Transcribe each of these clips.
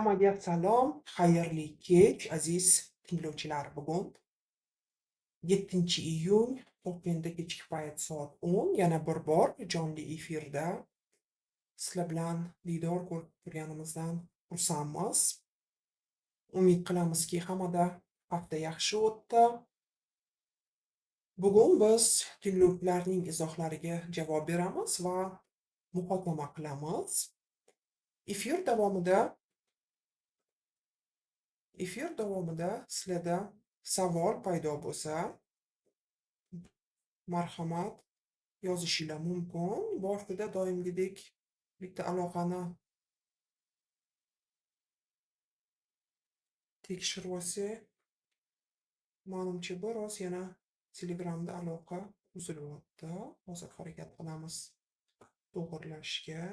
Hammaga salom, xayrli kech, aziz tinglovchilar. Bugun 7-iyun, Toshkentda kechki payt soat 10. Yana bir bor jonli efirda sizlar bilan diydor ko'rib turganimizdan xursandmiz. Umid qilamizki, hammada hafta yaxshi o'tdi. Bugun biz tinglovchilarning izohlariga javob beramiz va muhokama qilamiz. Efir davomida sizlarda savol paydo bo'lsa, marhamat, yozishinglar mumkin. Boshida doimgidek bitta aloqani tekshirib olsak, manimcha, biroz yana Telegramda aloqa uzilyapti. Hozir harakat qilamiz to'g'irlashga.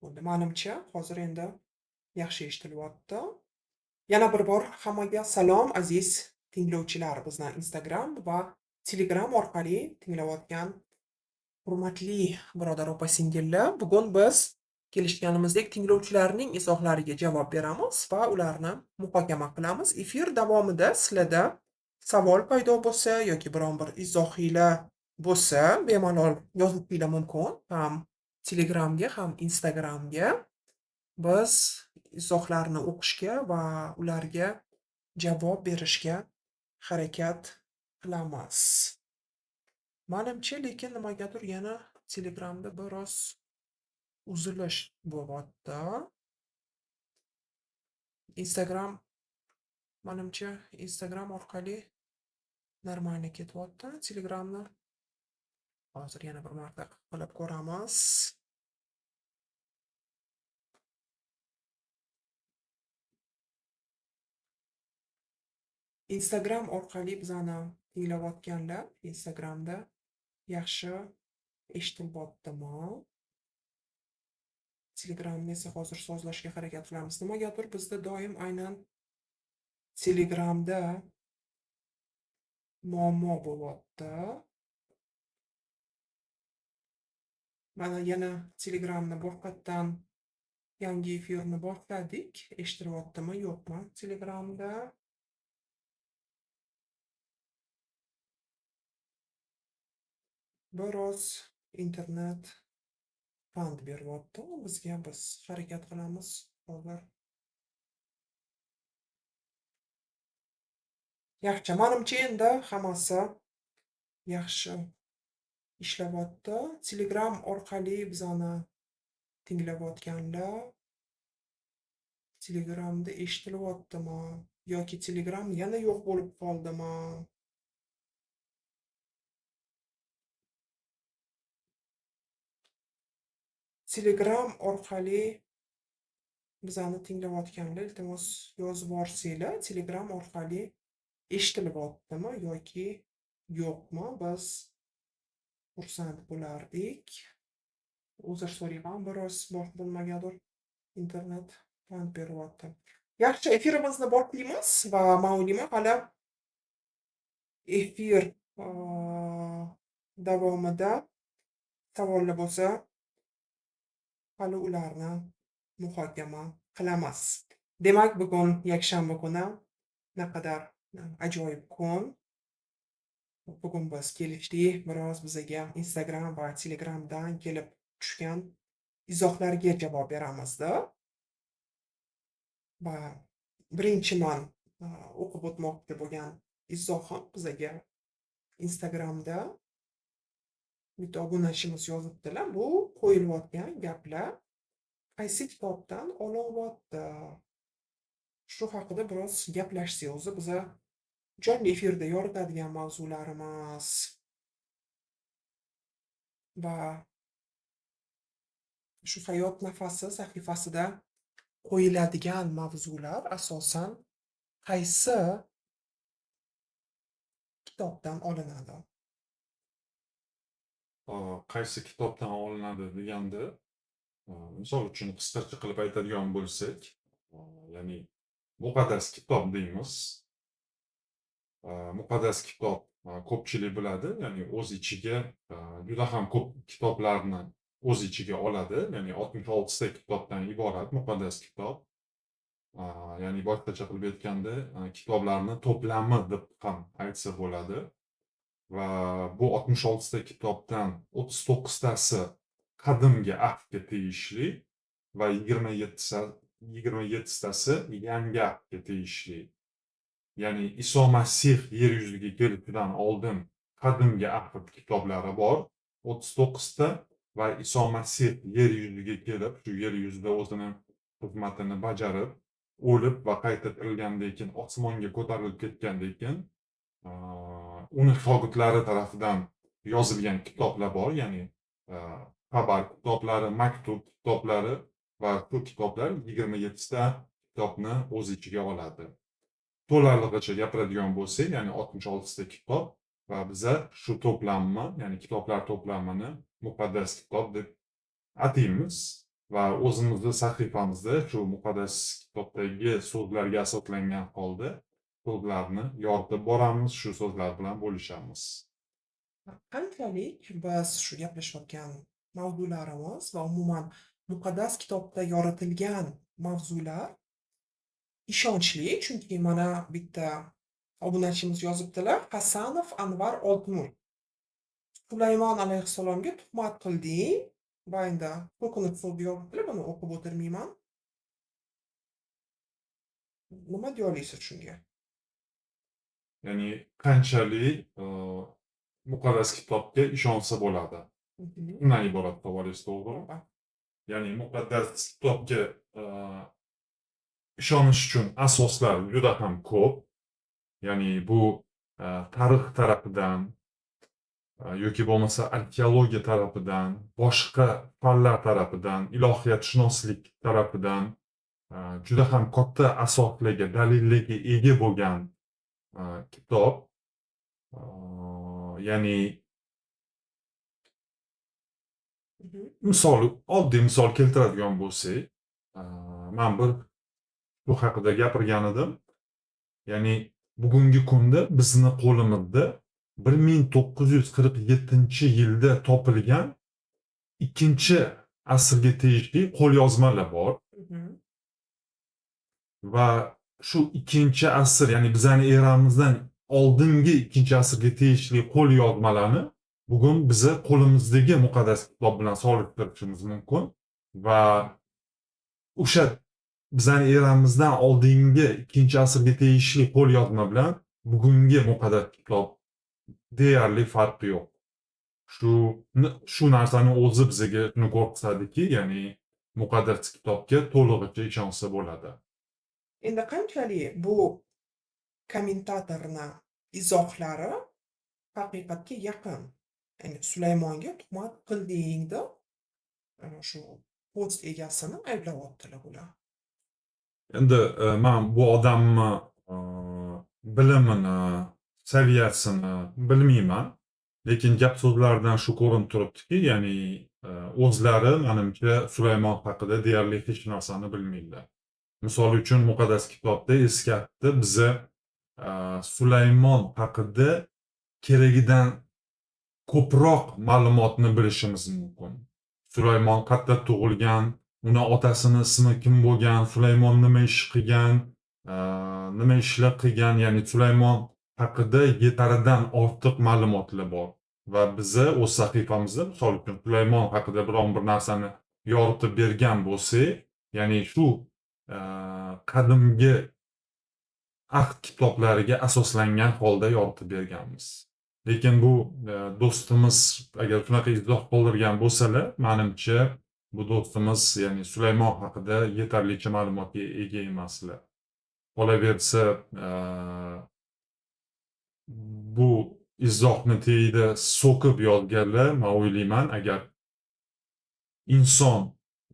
Bo'ldi. Manimcha, hozir endi yaxshi eshitilyapti. Yana bir bor hammaga salom, aziz tinglovchilar. Bizni Instagram va Telegram orqali tinglayotgan hurmatli birodar, opa-singillar. Bugun biz kelishganimizdek tinglovchilarning izohlariga javob beramiz va ularni muhokama qilamiz. Efir davomida sizlarda savol paydo bo'lsa yoki biron bir izohinglar bo'lsa, bemalol yozishinglar mumkin. Ham Telegramga, ham Instagramga. Biz izohlarni o'qishga va ularga javob berishga harakat qilamiz. Manimcha, lekin nimagadir yana Telegramda biroz uzilish bo'lyapti. Instagram, manimcha, Instagram orqali нормально ketyapti. Telegramni hozir yana bir marta qilib ko'ramiz. Instagram orqali bizani tinglayotganlar, Instagramda yaxshi eshitilyaptimi? Telegramni esa hozir sozlashga harakat qilamiz. Nimagadir bizda doim aynan Telegramda muammo bo'lyapti. Mana, yana Telegramni boshqatdan yangi efirni boshladik. Eshitilyaptimi, yo'qmi Telegramda? Biroz internet pand beryapti bizga. Biz harakat qilamiz hozir. Yaxshi, manimcha, endi hammasi yaxshi ishlayapti. Telegram orqali bizani tinglayotganlar, Telegramda eshitilyaptimi yoki Telegram yana yo'q bo'lib qoldimi? Telegram orqali bizani tinglayotganlar, iltimos, yozib yuborsanglar, Telegram orqali eshitilyaptimi yoki yo'qmi, biz xursand bo'lardik. Uzr so'rayman, biroz nimagadir internet pand beryapti. Yaxshi, efirimizni boshlaymiz va man o'ylayman, hali efir davomida savollar bo'lsa, hali ularni muhokama qilamiz. Demak, bugun yakshanba kuni, naqadar ajoyib kun. Bugun biz kelishdik, biroz bizaga Instagram va Telegramdan kelib tushgan izohlarga javob beramizda. Va birinchi man o'qib o'tmoqchi bo'lgan izohim bizaga Instagramda bitta obunachimiz yozibdilar. Bu qo'yilayotgan gaplar qaysi kitobdan olinyapti? Shu haqida biroz gaplashsak o'zi, biza jonli efirda yoritadigan mavzularimiz va shu "Hayot nafasi" sahifasida qo'yiladigan mavzular asosan qaysi kitobdan olinadi? Qaysi kitobdan olinadi deganda, misol uchun, qisqacha qilib aytadigan bo'lsak, ya'ni Muqaddas kitob deymiz. Muqaddas kitob, ko'pchilik biladi, ya'ni o'z ichiga juda ham ko'p kitoblarni o'z ichiga oladi, ya'ni 66 ta kitobdan iborat muqaddas kitob. Ya'ni boshqacha qilib aytganda, kitoblarni to'plami deb ham aytsa bo'ladi. Va bu 66 ta kitobdan 39 tasi qadimgi ahdga tegishli va 27 tasi yangi ahdga tegishli. Ya'ni Iso Masih yer yuziga kelishidan oldin qadimgi ahd kitoblari bor 39 ta va Iso Masih yer yuziga kelib, shu yer yuzida o'zini xizmatini bajarib, o'lib va qayta tirilgandan keyin osmonga ko'tarilib ketgandan keyin uni shogirdlari tarafidan yozilgan kitoblar bor, ya'ni xabar kitoblari, maktub kitoblari va shu kitoblar 27 ta kitobni o'z ichiga oladi. To'lalig'icha gapiradigan bo'lsak, ya'ni 66 ta kitob va biza shu to'plamni, ya'ni kitoblar to'plamini muqaddas kitob deb ataymiz va o'zimizni sahifamizda shu muqaddas kitobdagi so'zlarga asoslangan holda so'zlarni yoritib boramiz, shu so'zlar bilan bo'lishamiz. Qanchalik biz shu gaplashayotgan mavzularimiz va umuman muqaddas kitobda yoritilgan mavzular ishonchli, chunki mana bitta obunachimiz yozibdilar: Hasanov Anvar Oltmur. Sulaymon alayhissalomga tuhmat qilding va endi to'kinib so'z yozibdilar, buni o'qib o'tirmayman. Nima deya olasiz shunga? Ya'ni qanchalik muqaddas kitobga ishonsa bo'ladi? Undan iborat savolingiz, to'g'rimi? To'g'ri. Ya'ni muqaddas kitobga ishonish uchun asoslar juda ham ko'p. Ya'ni bu tarix tarafidan yoki bo'lmasa arxeologiya tarafidan, boshqa fanlar tarafidan, ilohiyatshunoslik tarafidan juda ham katta asoslarga, dalillarga ega bo'lgan kitob. Ya'ni misol, oddiy misol keltiradigan bo'lsak, man bir bu haqida gapirgan edim. Ya'ni bugungi kunda bizni qo'limizda 1947-yilda topilgan 2-asrga tegishli qo'lyozmalar bor. Va shu 2-asr, ya'ni bizani eramizdan oldingi 2-asrga tegishli qo'lyozmalarni bugun biza qo'limizdagi muqaddas kitob bilan solishtirishimiz mumkin va o'sha bizani eramizdan oldingi 2-asrga tegishli qo'lyozma bilan bugungi muqaddas kitob deyarli farqi yo'q. Shu narsani o'zi bizga shuni ko'rsatadiki, ya'ni muqaddas kitobga to'lig'icha ishonsa bo'ladi. Endi qanchalik bu kommentatorni izohlari haqiqatga yaqin? Ya'ni Sulaymonga tuhmat qilding deb shu post egasini ayblayaptilar bular. Endi man bu odamni bilimini, saviyasini bilmayman. Lekin gap so'zlaridan shu ko'rinib turibdiki, ya'ni o'zlari manimcha Sulaymon haqida deyarli hech narsani bilmaydilar. Misol uchun muqaddas kitobda Eski Ahdda biza Sulaymon haqida keragidan ko'proq ma'lumotni bilishimiz mumkin. Sulaymon qayerda tug'ilgan, uni otasini ismi kim bo'lgan, Sulaymon nima ish qilgan, nima ishlar qilgan, ya'ni Sulaymon haqida yetaridan ortiq ma'lumotlar bor. Va biza o'z sahifamizda misol uchun Sulaymon haqida biron bir narsani yoritib bergan bo'lsak, ya'ni shu qadimgi ahd kitoblariga asoslangan holda yoritib berganmiz. Lekin bu do'stimiz agar shunaqa izoh qoldirgan bo'lsalar, manimcha bu do'stimiz, ya'ni Sulaymon haqida yetarlicha ma'lumotga ega emaslar. Qolaversa, bu izohni tagida so'kib yozganlar, men o'ylayman, agar inson,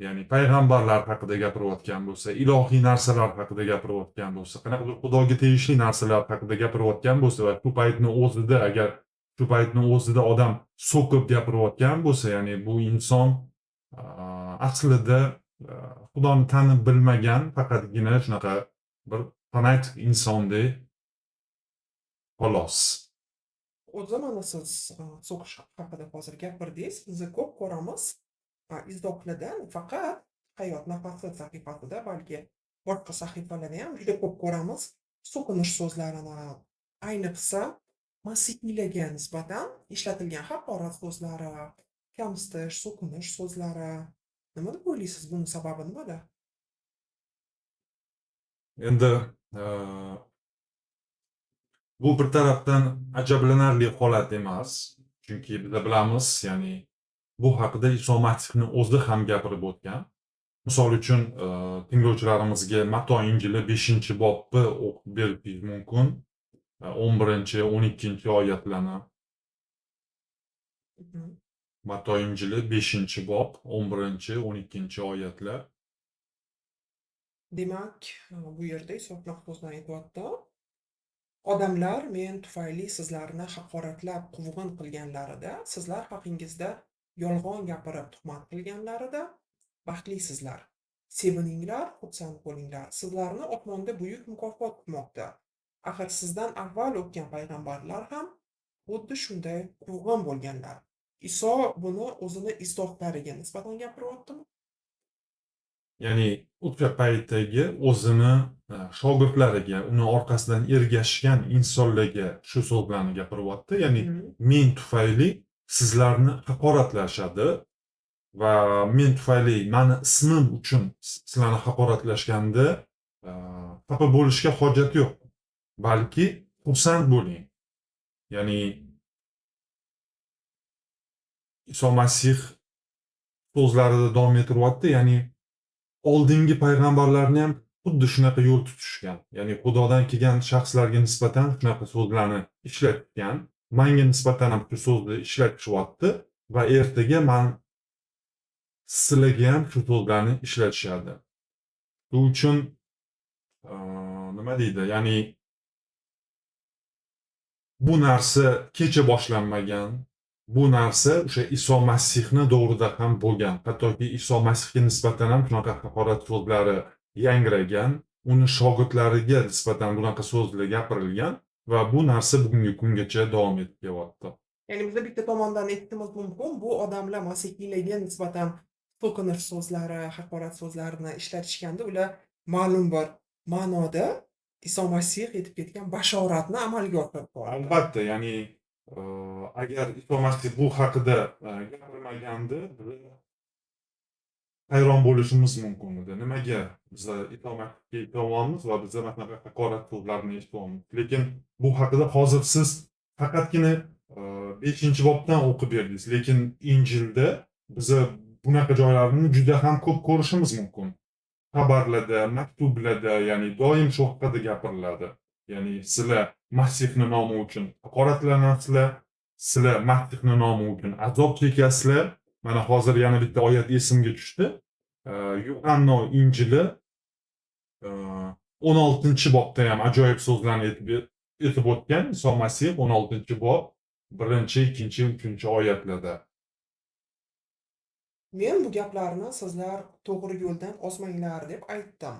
ya'ni payg'ambarlar haqida gapirayotgan bo'lsa, ilohiy narsalar haqida gapirayotgan bo'lsa, qanaqadir Xudoga tegishli narsalar haqida gapirayotgan bo'lsa va shu paytni o'zida agar shu paytni o'zida odam so'kib gapirayotgan bo'lsa, ya'ni bu inson aslida Xudoni tanib bilmagan, faqatgina shunaqa bir fanatik insondek xolos. O'zi mana siz so'kish haqida hozir gapirdingiz. Biz ko'p ko'ramiz, izohlarda faqat Hayot nafasi sahifasida, balki boshqa sahifalarda ham juda ko'p ko'ramiz so'kinish so'zlarini, ayniqsa masihiylarga nisbatan ishlatilgan haqorat so'zlari, kamsitish, so'kinish so'zlari. Nima deb o'ylaysiz, buning sababi nimada? Endi bu bir tarafdan ajablanarli holat emas. Chunki biz bilamiz, ya'ni bu haqida Iso Masihning o'zi ham gapirib o'tgan. Misol uchun, tinglovchilarimizga Mato Injili 5-bobni o'qib berishingiz mumkin. 11, 12 oyatlarni. Mato Injili 5-bob, 11, 12 oyatlar. Demak, bu yerda Iso shunaqa so'zlarni aytyapti: Odamlar men tufayli sizlarni haqoratlab, quvg'in qilganlarida, sizlar haqingizda yolg'on gapirib tuhmat qilganlarida baxtlisizlar. Sevininglar, xursand bo'linglar. Sizlarni osmonda buyuk mukofot kutmoqda. Axir sizdan avval o'tgan payg'ambarlar ham xuddi shunday quvg'in bo'lganlar. Iso buni o'zini izohlariga nisbatan gapiryaptimi? Ya'ni o'sha paytdagi o'zini shogirdlariga, uni orqasidan ergashgan insonlarga shu so'zlarni gapiryapti. Ya'ni men tufayli sizlarni haqoratlashadi va men tufayli, mani ismim uchun sizlarni haqoratlashganda xafa bo'lishga hojat yo'q, balki xursand bo'ling. Ya'ni Iso Masih so'zlarida davom ettiryapti, ya'ni oldingi payg'ambarlarni ham xuddi shunaqa yo'l tutishgan. Ya'ni Xudodan kelgan shaxslarga nisbatan shunaqa so'zlarni ishlatgan, manga nisbatan ham shu so'zni ishlatishyapti va ertaga man sizlarga ham shu so'zlarni ishlatishadi. Shu uchun nima deydi? Ya'ni bu narsa kecha boshlanmagan. Bu narsa o'sha Iso Masihni davrida ham bo'lgan. Hattoki Iso Masihga nisbatan ham shunaqa haqorat so'zlari yangragan, uni shogirdlariga nisbatan bunaqa so'zlar gapirilgan va bu narsa bugungi kungacha davom etib kelyapti. Ya'ni biza bitta tomondan aytishimiz mumkin, bu odamlar masihiylarga nisbatan so'kinish so'zlari, haqorat so'zlarini ishlatishganda ular ma'lum bir ma'noda Iso Masih aytib ketgan bashoratni amalga oshirib. Albatta, ya'ni agar Iso Masih bu haqida gapirmaganda, biz hayron bo'lishimiz mumkin edi. Nimaga biza Iso Masihga ishonyapmiz va biza mana shunaqa haqorat so'zlarini eshityapmiz. Lekin bu haqida hozir siz faqatgina 5-bobdan o'qib berdingiz, lekin Injilda biza bunaqa joylarni juda ham ko'p ko'rishimiz mumkin. Xabarlarda, maktublarda, ya'ni doim shu haqida gapiriladi. Ya'ni sizlar Masihning nomi uchun haqoratlanasizlar, sizlar Masihning nomi uchun azob chekasizlar. Mana hozir yana bitta oyat esimga tushdi. Yuhanno Injili 16-bobda ham ajoyib so'zlarni aytib o'tgan Iso Masih 16-bob 1, 2, 3 oyatlarda. Men bu gaplarni sizlar to'g'ri yo'ldan ozmanglar deb aytdim.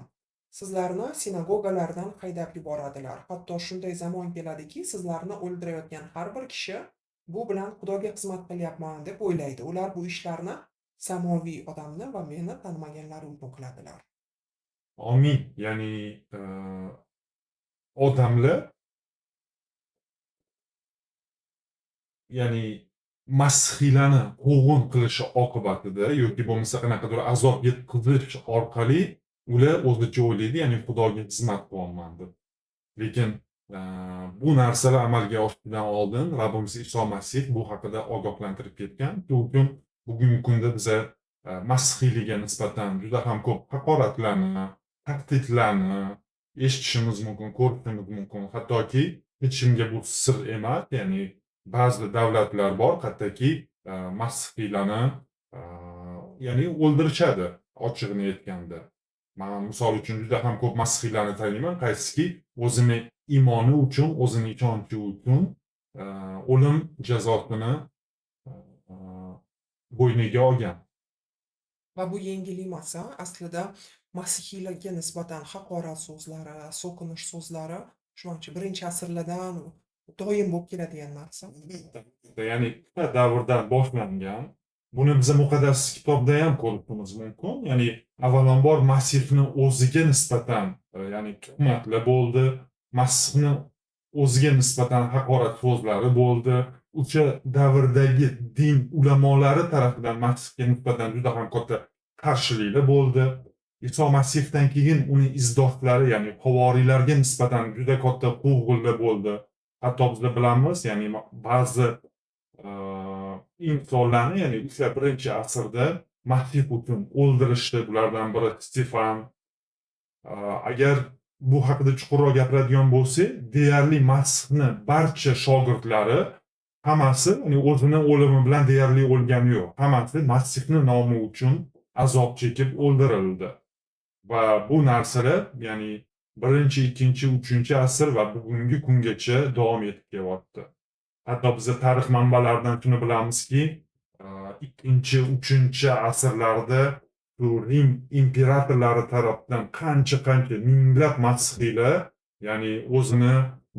Sizlarni sinagogalardan haydab yuboradilar. Hatto shunday zamon keladiki, sizlarni o'ldirayotgan har bir kishi bu bilan Xudoga xizmat qilyapman deb o'ylaydi. Ular bu ishlarni samoviy odamni va meni tanimaganlari uchun qiladilar. Amin. Ya'ni odamlar, ya'ni masihiylarni quvg'in qilishi oqibatida yoki bo'lmasa qanaqadir azob yetkazish orqali ular o'zicha o'ylaydi, ya'ni Xudoga xizmat qilyapman deb. Lekin bu narsalar amalga oshishidan oldin Rabbimiz Iso Masih bu haqida ogohlantirib ketgan. Shu uchun bugungi kunda biza masihiylikka nisbatan juda ham ko'p haqoratlarni, tahdidlarni eshitishimiz mumkin, ko'rishimiz mumkin. Hattoki hech kimga bu sir emas, ya'ni ba'zi davlatlar bor, hattoki masihiylarni ya'ni o'ldirishadi, ochig'ini aytganda. Men misol uchun juda ham ko'p masihiylarni taniyman, qaysiki o'zini iymoni uchun, o'zini ishonchi uchun o'lim jazosini bo'yniga olgan. Va bu yengil emas, a? Aslida Masihiylarga nisbatan haqorat so'zlari, so'kinish so'zlari shu manimcha birinchi asrlardan doim bo'lib keladigan narsa. Ya'ni davrdan boshlangan. Buni biz muqaddas kitobda ham ko'rishimiz mumkin. Ya'ni avvalambor Masihni o'ziga nisbatan, ya'ni tuhmatlar bo'ldi. Masihni o'ziga nisbatan haqorat so'zlari bo'ldi. O'sha davrdagi din ulamolari tarafidan Masihga nisbatan juda ham katta qarshiliklar bo'ldi. Iso Masihdan keyin uning izdoshlari, ya'ni havoriylarga nisbatan juda katta quvg'inlar bo'ldi. Hatto biz bilamiz, ya'ni ba'zi insonlarni, ya'ni o'sha birinchi asrda Masih uchun o'ldirishdi. Bulardan biri Stefan. Agar bu haqida chuqurroq gapiradigan bo'lsak, deyarli Masihni barcha shogirdlari hammasi, ya'ni o'zini o'limi bilan deyarli o'lgani yo'q. Hammasi Masihni nomi uchun azob chekib o'ldirildi. Va bu narsalar, ya'ni birinchi, ikkinchi, uchinchi asr va bugungi kungacha davom etib kelyapti. Hatto biz tarix manbalaridan shuni bilamizki, ikkinchi, uchinchi asrlarda bu Rim imperatorlari tarafidan qancha-qancha minglab masihiylar, ya'ni o'zini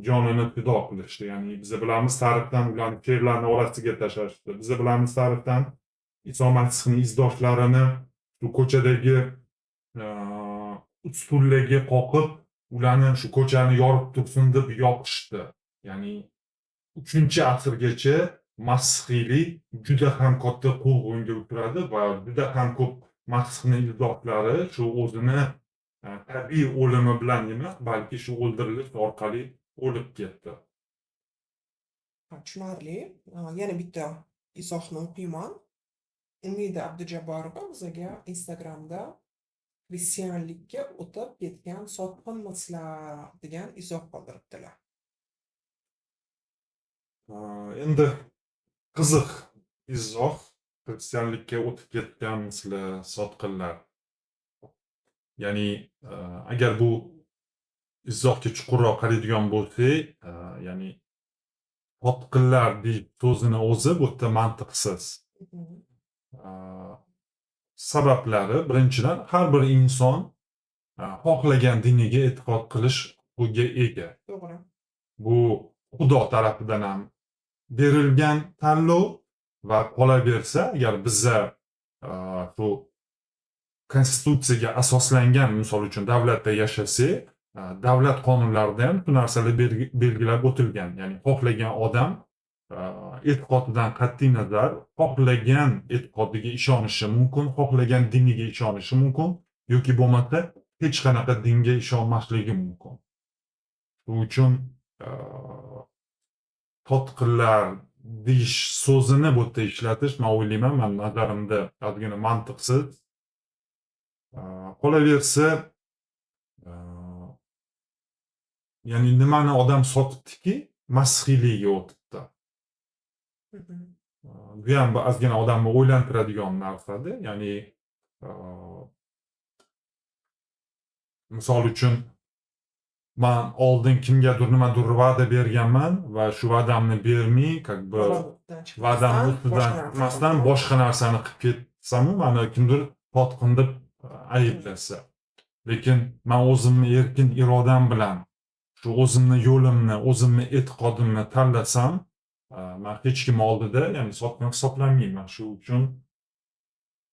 jonini fido qilishdi. Ya'ni biz bilamiz tarixdan ularni sherlarni orasiga tashlashdi. Biz bilamiz tarixdan Iso Masihning izdoshlarini shu ko'chadagi ustunlarga qoqib, ularni shu ko'chani yorib tursin deb yoqishdi. Ya'ni 3-asrgacha masihiylik juda ham katta quvg'inga uchradi va juda ham ko'p Masihning izdoshlari shu o'zini tabiiy o'limi bilan emas, balki shu o'ldirilish orqali o'lib ketdi. Tushunarli. Yana bitta izohni o'qiyman. Umida Abdujabborova bizaga Instagramda "Xristianlikka o'tib ketgan sotqinmisizlar" degan izoh qoldiribdilar. Endi qiziq izoh. Xristianlikka o'tib ketganmisizlar, sotqinlar. Ya'ni agar bu izohga chuqurroq qaraydigan bo'lsak, ya'ni sotqinlar deyish so'zini o'zi bu yerda mantiqsiz. Sabablari, birinchidan, har bir inson xohlagan diniga e'tiqod qilish huquqiga ega. To'g'ri. Bu Xudo tarafidan ham berilgan tanlov va qolaversa, agar biza shu konstitutsiyaga asoslangan, misol uchun, davlatda yashasak, davlat qonunlarida ham shu narsalar belgilab o'tilgan. Ya'ni xohlagan odam e'tiqodidan qat'iy nazar xohlagan e'tiqodiga ishonishi mumkin, xohlagan diniga ishonishi mumkin yoki bo'lmasa hech qanaqa dinga ishonmasligi mumkin. Shuning uchun sotqinlar deyish so'zini bu yerda ishlatish, man o'ylayman, mani nazarimda ozgina mantiqsiz. Qolaversa, ya'ni nimani odam sotibdiki, masihiyligiga o'tibdi. Bu ham bir ozgina odamni o'ylantiradigan narsada. Ya'ni misol uchun, man oldin kimgadir nimadir va'da berganman va shu va'damni bermay, как бы Va'damni va'damni ustidan ustidan chiqmasdan chiqmasdan boshqa narsa boshqa narsani qilib ketsamu, mani kimdir sotqin deb ayblasa. Lekin man o'zimni erkin irodam bilan shu o'zimni yo'limni, o'zimni e'tiqodimni tanlasam, man hech kim oldida, ya'ni sotqin hisoblanmayman. Shu uchun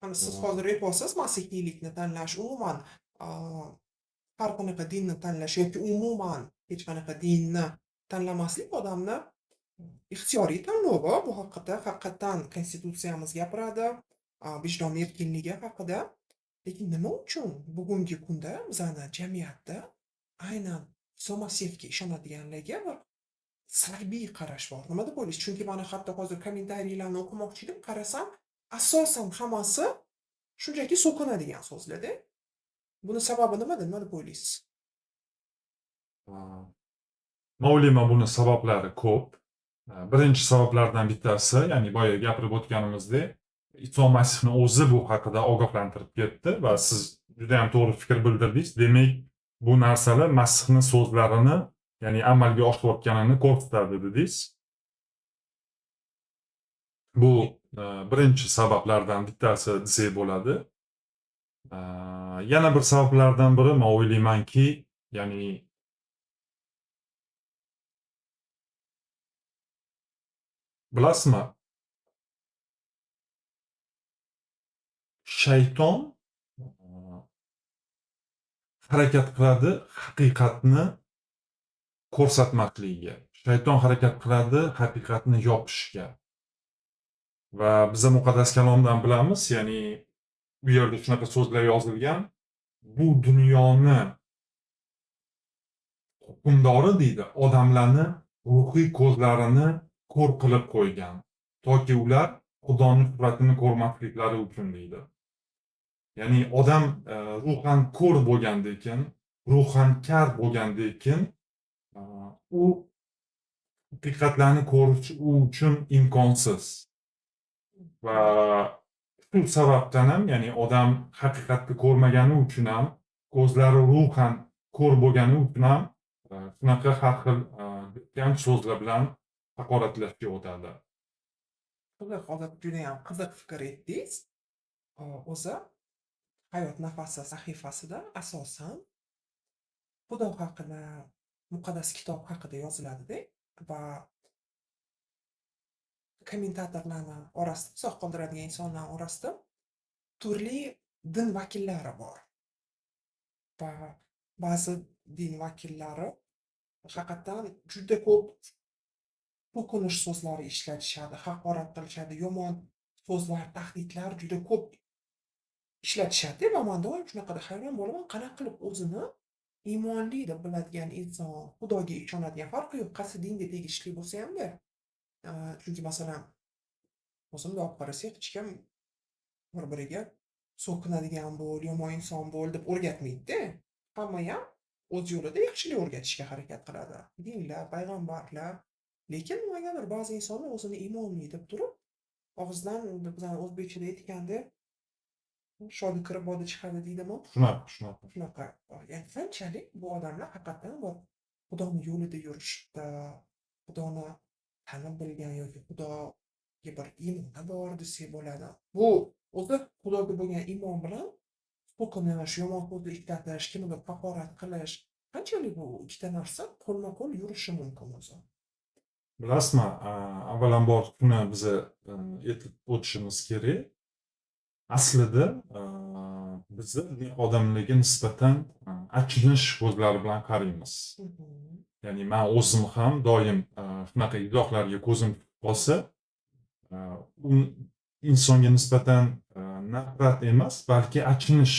Mana siz hozir aytyapsiz, masihiylikni tanlash, umuman har qanaqa dinni tanlash yoki umuman hech qanaqa dinni tanlamaslik odamni ixtiyoriy tanlovi. Bu haqida haqiqatdan konstitutsiyamiz gapiradi, vijdon erkinligi haqida. Lekin nima uchun bugungi kunda bizani jamiyatda aynan Iso Masihga ishonadiganlarga bir salbiy qarash bor? Nima deb o'ylaysiz? Chunki mana hatto hozir kommentariylarni o'qimoqchi edim, qarasam, asosan hammasi shunchaki so'kinadigan so'zlar-da. Buni sababi nimada? Nima deb o'ylaysiz? Man o'ylayman, buni sabablari ko'p. Birinchi sabablardan bittasi, ya'ni boya gapirib o'tganimizdek, Iso Masihni o'zi bu haqida ogohlantirib ketdi va siz juda ham to'g'ri fikr bildirdingiz. Demak, bu narsalar Masihni so'zlarini, ya'ni amalga oshirayotganini ko'rsatadi dedingiz. Bu birinchi sabablardan bittasi desak bo'ladi. Yana bir sabablardan biri, men o'ylaymanki, ya'ni bilasizmi, shayton harakat qiladi haqiqatni ko'rsatmasligiga. Shayton harakat qiladi haqiqatni yopishga. Va biz muqaddas kalomdan bilamiz, ya'ni u yerda shunaqa so'zlar yozilgan: bu dunyoni hukmdori deydi, odamlarni ruhiy ko'zlarini ko'r qilib qo'ygan, toki ular Xudoning qudratini ko'rmasliklari uchun deydi. Ya'ni odam ruhan ko'r bo'lgandan, ruhan kar bo'lgandan, u haqiqatlarni ko'rish u uchun imkonsiz. Va shu sababdan ham, ya'ni odam haqiqatni ko'rmagani uchun ham, ko'zlari ruhan ko'r bo'lgani uchun ham shunaqa har xil degan so'zlar bilan haqoratlashga o'tadi. Qiziq, hozir judayam qiziq fikr aytdingiz. O'zi Hayot nafasi sahifasida asosan Xudo haqida, muqaddas kitob haqida yoziladida va kommentatorlarni orasida, izoh qoldiradigan insonlar orasida turli din vakillari bor. Va ba'zi din vakillari haqiqatdan juda ko'p to'kinish so'zlari ishlatishadi, haqorat qilishadi, yomon so'zlar, tahdidlar juda ko'p ishlatishadi va man doim shunaqada hayron bo'laman, qanaqa qilib o'zini iymonli deb biladigan inson, Xudoga ishonadigan, farqi yo'q, qaysi dinga tegishli bo'lsa hamda. Chunki masalan, o'zimda olib qarasak, hech kim bir-biriga so'kinadigan bo'l, yomon inson bo'l deb o'rgatmaydi-da. Hammayam o'z yo'lida yaxshilik o'rgatishga harakat qiladi. Dinlar, payg'ambarlar. Lekin nimagadir ba'zi insonlar o'zini iymonli deb turib, og'zidan bizani o'zbekchada aytganda shodi kirib bodi chiqadi deydimi? Shunaqa, shunaqa. Shunaqa. Ya'ni qanchalik bu odamlar haqiqatdan bir Xudoni yo'lida yurishibdi, Xudoni tanib bilgan yoki Xudoga bir iymoni bor desak bo'ladi. Bu o'zi Xudoga bo'lgan iymon bilan so'kinish, yomon so'z ishlatish, kimnidir haqorat qilish, qanchalik bu ikkita narsa qo'lma-qo'l yurishi mumkin o'zi? Bilasizmi, avvalambor shuni biza aytib o'tishimiz kerak. Aslida biza odamlarga nisbatan achinish ko'zlari bilan qaraymiz. Ya'ni man o'zim ham doim shunaqa izohlarga ko'zim qolsa, u insonga nisbatan nafrat emas, balki achinish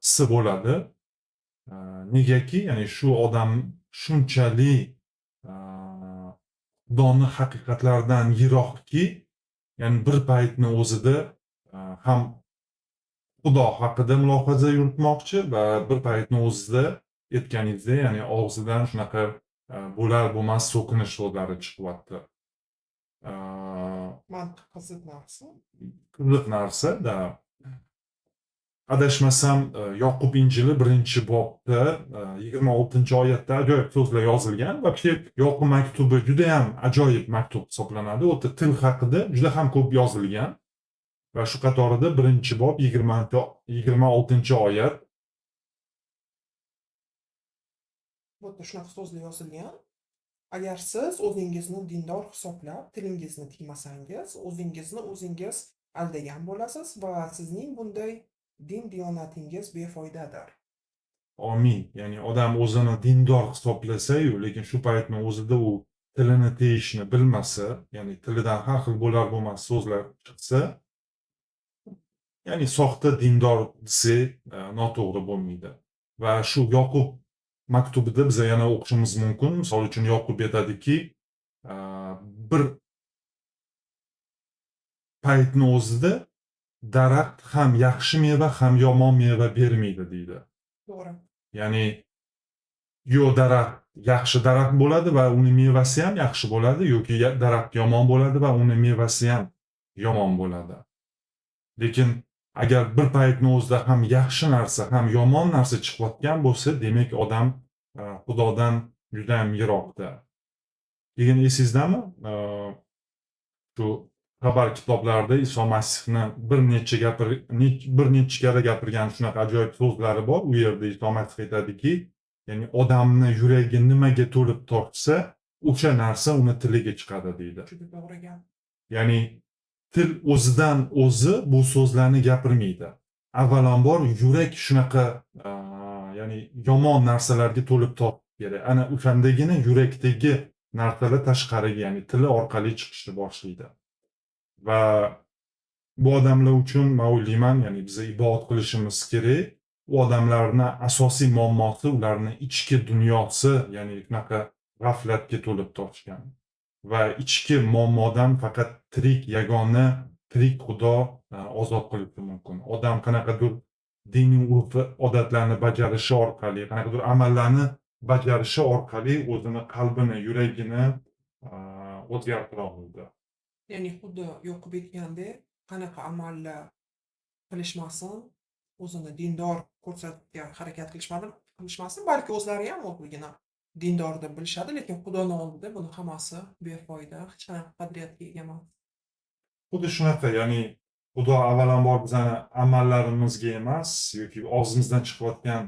hissi bo'ladi. Negaki, ya'ni shu odam shunchalik Xudoni haqiqatlaridan yiroqki, ya'ni bir paytni o'zida ham Xudo haqida mulohaza yuritmoqchi va bir paytni o'zida aytganingizdek, ya'ni og'zidan shunaqa bo'lar bo'lmas so'kinish so'zlari chiqyapti. Mantiqqa zid narsa. Qiziq narsa, da. Adashmasam, Yoqub Injili 1-bobda 26-oyatda ajoyib so'zlar yozilgan. Вообще Yoqub maktubi juda ham ajoyib maktub hisoblanadi. U yerda til haqida juda ham ko'p yozilgan. Va shu qatorida 1-bob 26-oyat. Bu yerda shunaqa so'zlar yozilgan: Agar siz o'zingizni dindor hisoblab, tilingizni tiymasangiz, o'zingizni o'zingiz aldagan bo'lasiz va sizning bunday din diyonatingiz befoydadir. Amin. Ya'ni odam o'zini dindor hisoblasa-yu, lekin shu paytni o'zida u tilini tiyishni bilmasa, ya'ni tilidan har xil bo'lar bo'lmas so'zlar chiqsa, ya'ni soxta dindor desak noto'g'ri bo'lmaydi. Va shu Yoqub maktubida biz yana o'qishimiz mumkin. Misol uchun Yoqub aytadiki, bir paytni o'zida daraxt ham yaxshi meva, ham yomon meva bermaydi deydi. To'g'ri. Ya'ni yo daraxt yaxshi daraxt bo'ladi va uni mevasi ham yaxshi bo'ladi, yoki daraxt yomon bo'ladi va uni mevasi ham yomon bo'ladi. Lekin agar bir paytni o'zida ham yaxshi narsa, ham yomon narsa chiqayotgan bo'lsa, demak odam Xudodan juda ham yiroqda. Keyin esingizdami? Shu Xushxabar kitoblarida Iso Masihni bir necha karra gapirgan shunaqa ajoyib so'zlari bor. U yerda Iso Masih aytadiki, ya'ni odamni yuragi nimaga to'lib toshsa, o'sha narsa uni tiliga chiqadi deydi. Juda to'g'ri gap. Ya'ni til o'zidan o'zi bu so'zlarni gapirmaydi. Avvalambor yurak shunaqa, ya'ni yomon narsalarga to'lib toshib kerak. Ana o'shandagina yurakdagi narsalar tashqariga, ya'ni tili orqali chiqishni boshlaydi. Va bu odamlar uchun men o'ylayman, ya'ni biz ibodat qilishimiz kerak. U odamlarni asosiy muammosi ularni ichki dunyosi, ya'ni shunaqa g'aflatga to'lib toshgan. Va ichki muammodan faqat tirik, yagona tirik Xudo ozod qilishi mumkin. Odam qanaqadir diniy urf odatlarni bajarishi orqali, qanaqadir amallarni bajarishi orqali o'zini qalbini, yuragini o'zgartira oladi. Ya'ni xuddi Yoqub aytgandek, qanaqa amallar qilishmasin, o'zini dindor ko'rsatishga harakat qilishmasin, balki o'zlari ham o'zligini dindor deb bilishadi, lekin Xudoni oldida buni hammasi befoyda, hech qanaqa qadriyatga ega emas. Xuddi shunaqa, ya'ni Xudo avvalambor bizani amallarimizga emas yoki og'zimizdan chiqayotgan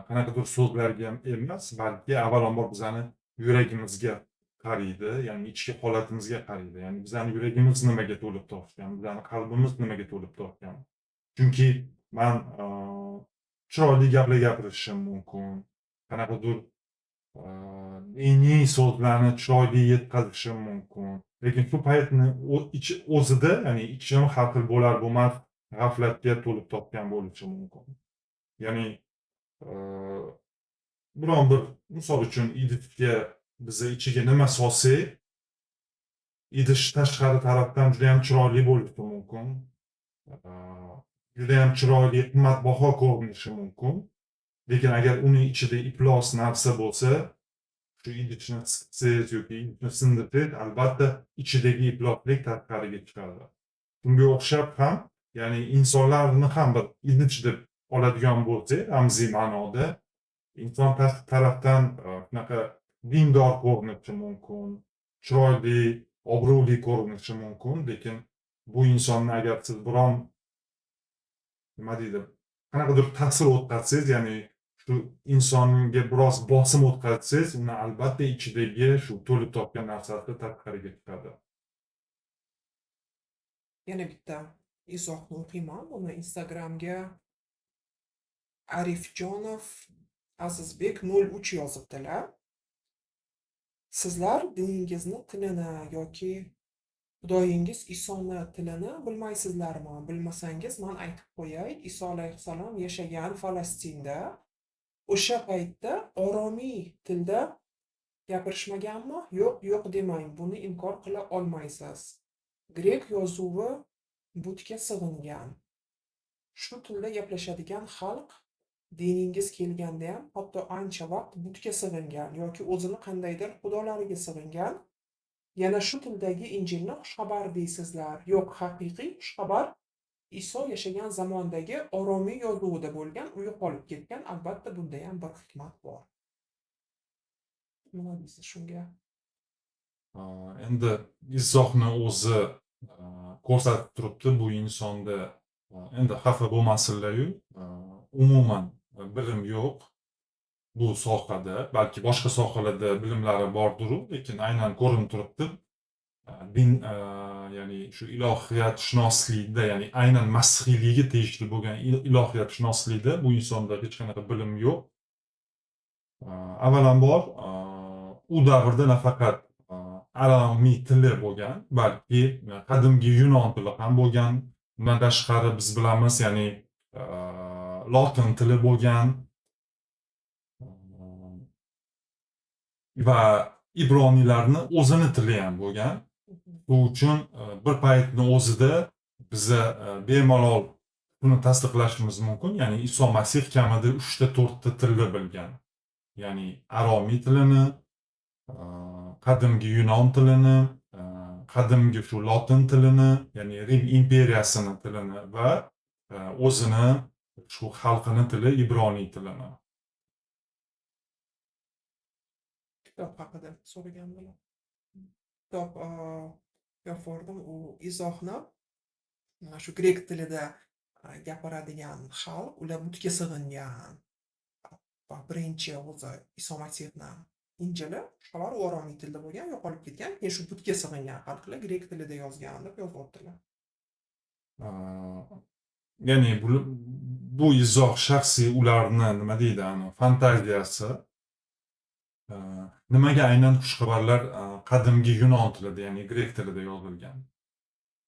qanaqadir so'zlarga emas, balki avvalambor bizani yuragimizga qaraydi, ya'ni ichki holatimizga qaraydi. Ya'ni bizani yuragimiz nimaga to'lib toshgan, bizani qalbimiz nimaga to'lib toshgan. Chunki man chiroyli gaplar gapirishim mumkin, qanaqadir diniy so'zlarni chiroyli yetkazishim mumkin. Lekin shu paytni o'zida, ya'ni ichim har xil bo'lar bo'lmas g'aflatga to'lib topgan bo'lishi mumkin. Ya'ni biron bir misol uchun idishga biza ichiga nima solsak, idish tashqari tarafdan juda ham chiroyli bo'lishi mumkin. Juda ham chiroyli, qimmatbaho ko'rinishi mumkin. Lekin agar uni ichida iflos narsa bo'lsa, shu idishni siqsangiz yoki idishni sindirsangiz, albatta ichidagi ifloslik tashqariga chiqadi. Shunga o'xshab ham, ya'ni insonlarni ham bir idish deb oladigan bo'lsak, ramziy ma'noda inson tashqi tarafdan shunaqa dindor ko'rinishi mumkin, chiroyli, obro'li ko'rinishi mumkin, lekin bu insonni agar siz biron nima deydi, qanaqadir ta'sir o'tkazsangiz, ya'ni shu insonga biroz bosim o'tkazsangiz, uni albatta ichidagi shu to'lib topgan narsasi tashqariga chiqadi. Yana bitta izohni o'qiyman. Buni Instagramga Arifjonov Azizbek 03 yozibdilar. Sizlar diningizni tilini yoki Xudoyingiz Isoni tilini bilmaysizlarmi? Bilmasangiz, man aytib qo'yay. Iso alayhissalom yashagan Falastinda o'sha paytda oromiy tilda gapirishmaganmi? Yo'q, yo'q demang, buni inkor qila olmaysiz. Grek yozuvi butga sig'ingan. Shu tilda gaplashadigan xalq diningiz kelganda ham hatto ancha vaqt butga sig'ingan yoki o'zini qandaydir xudolariga sig'ingan. Yana shu tildagi Injilni xushxabar deysizlar. Yo'q, haqiqiy xushxabar Iso yashagan zamondagi oromiy yozuvida bo'lgan, u yo'qolib ketgan. Albatta bunda ham bir hikmat bor. Nima deysiz shunga? Endi izohni o'zi ko'rsatib turibdi bu insonda, endi xafa bo'lmasinlar-yu, umuman bilim yo'q bu sohada, balki boshqa sohalarda bilimlari bordir-u, lekin aynan ko'rinib turibdi. Din, ya'ni shu ilohiyatshunoslikda, ya'ni aynan masihiylikka tegishli bo'lgan ilohiyatshunoslikda bu insonda hech qanaqa bilim yo'q. Avvalambor, u davrda nafaqat aromiy tili bo'lgan, balki qadimgi yunon tili ham bo'lgan. Bundan tashqari biz bilamiz, ya'ni lotin tili bo'lgan va ibroniylarni o'zini tili ham bo'lgan. Bu uchun bir paytni o'zida biza bemalol buni tasdiqlashimiz mumkin. Ya'ni Iso Masih kamida 3 ta 4 ta tilni bilgan. Ya'ni aromiy tilini, qadimgi yunon tilini, qadimgi shu lotin tilini, ya'ni Rim imperiyasini tilini va o'zini shu xalqini tili ibroniy tilini. Kitob haqida so'ragandilar. Kitob Yoqvordim u izohni. Shu grek tilida gapiradigan xalq, ular butga sig'ingan. Va birinchi o'zi Iso Masihni Injili boshqalari u aromiy tilda bo'lgan, yo'qolib ketgan. Keyin shu butga sig'ingan xalqlar grek tilida yozgan deb yozyaptilar. Ya'ni bu izoh shaxsiy ularni, nima deydi, ani fantaziyasi. Nimaga aynan xushxabarlar qadimgi yunon tilida, ya'ni grek tilida yozilgan?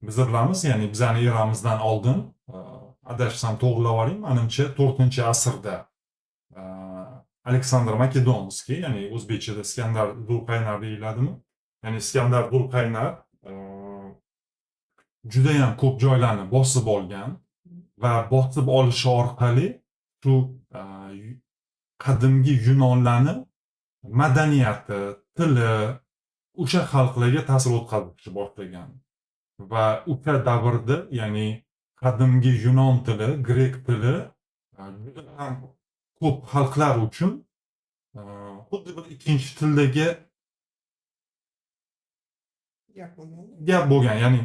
Biz bilamiz, ya'ni bizani eramizdan oldin, adashsam to'g'rilab yuboring, manimcha 4-asrda Aleksandr Makedonskiy, ya'ni o'zbekchada Iskandar Zulqaynar deyiladimi? Ya'ni Iskandar Zulqaynar judayam ko'p joylarni bosib olgan va bosib olishi orqali shu qadimgi yunonlarni madaniyati, tili o'sha xalqlarga ta'sir o'tkazishni boshlagan. Va o'sha davrda, ya'ni qadimgi yunon tili, grek tili juda ham ko'p xalqlar uchun xuddi bir ikkinchi tildagi gap bo'lgan. Gap bo'lgan. Ya'ni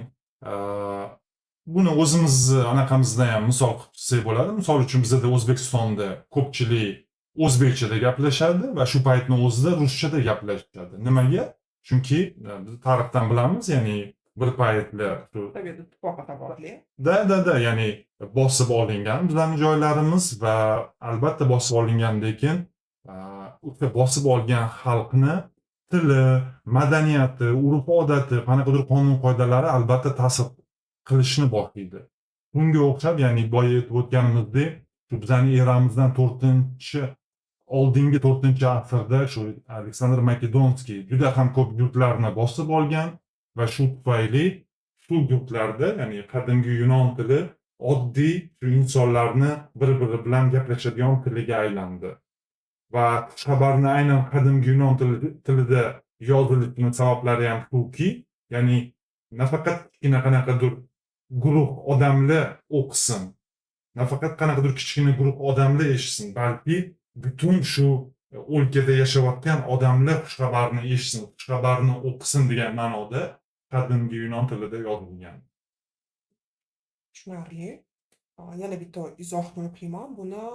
buni o'zimizni anaqamizda ham misol qilib tutsak bo'ladi. Misol uchun, bizada O'zbekistonda ko'pchilik o'zbekchada gaplashadi va shu paytni o'zida ruschada gaplashadi. Nimaga? Chunki biz tarixdan bilamiz, ya'ni bir paytlar shu Sovet ittifoqi sababli. Да, ya'ni bosib olingan bizlarni joylarimiz va albatta bosib olingandan keyin o'sha bosib olgan xalqni tili, madaniyati, urf-odati, qanaqadir qonun-qoidalari albatta ta'sir qilishni boshlaydi. Bunga o'xshab, ya'ni boya aytib o'tganimizdek, shu bizani eramizdan 4-, oldingi 4-asrda shu Aleksandr Makedonskiy juda ham ko'p yurtlarni bosib olgan va shu tufayli shu yurtlarda, ya'ni qadimgi yunon tili oddiy shu insonlarni bir-biri bilan gaplashadigan tiliga aylandi. Va xushxabarni aynan qadimgi yunon tilida yozilishini sabablari ham shuki, ya'ni nafaqat kichkina qanaqadir guruh odamlar o'qisin, nafaqat qanaqadir kichkina guruh odamlar eshitsin, balki butun shu o'lkada yashayotgan odamlar xushxabarni eshitsin, xushxabarni o'qisin degan ma'noda qadimgi yunon tilida yozilgan. Tushunarli. Yana bitta izohni o'qiyman. Buni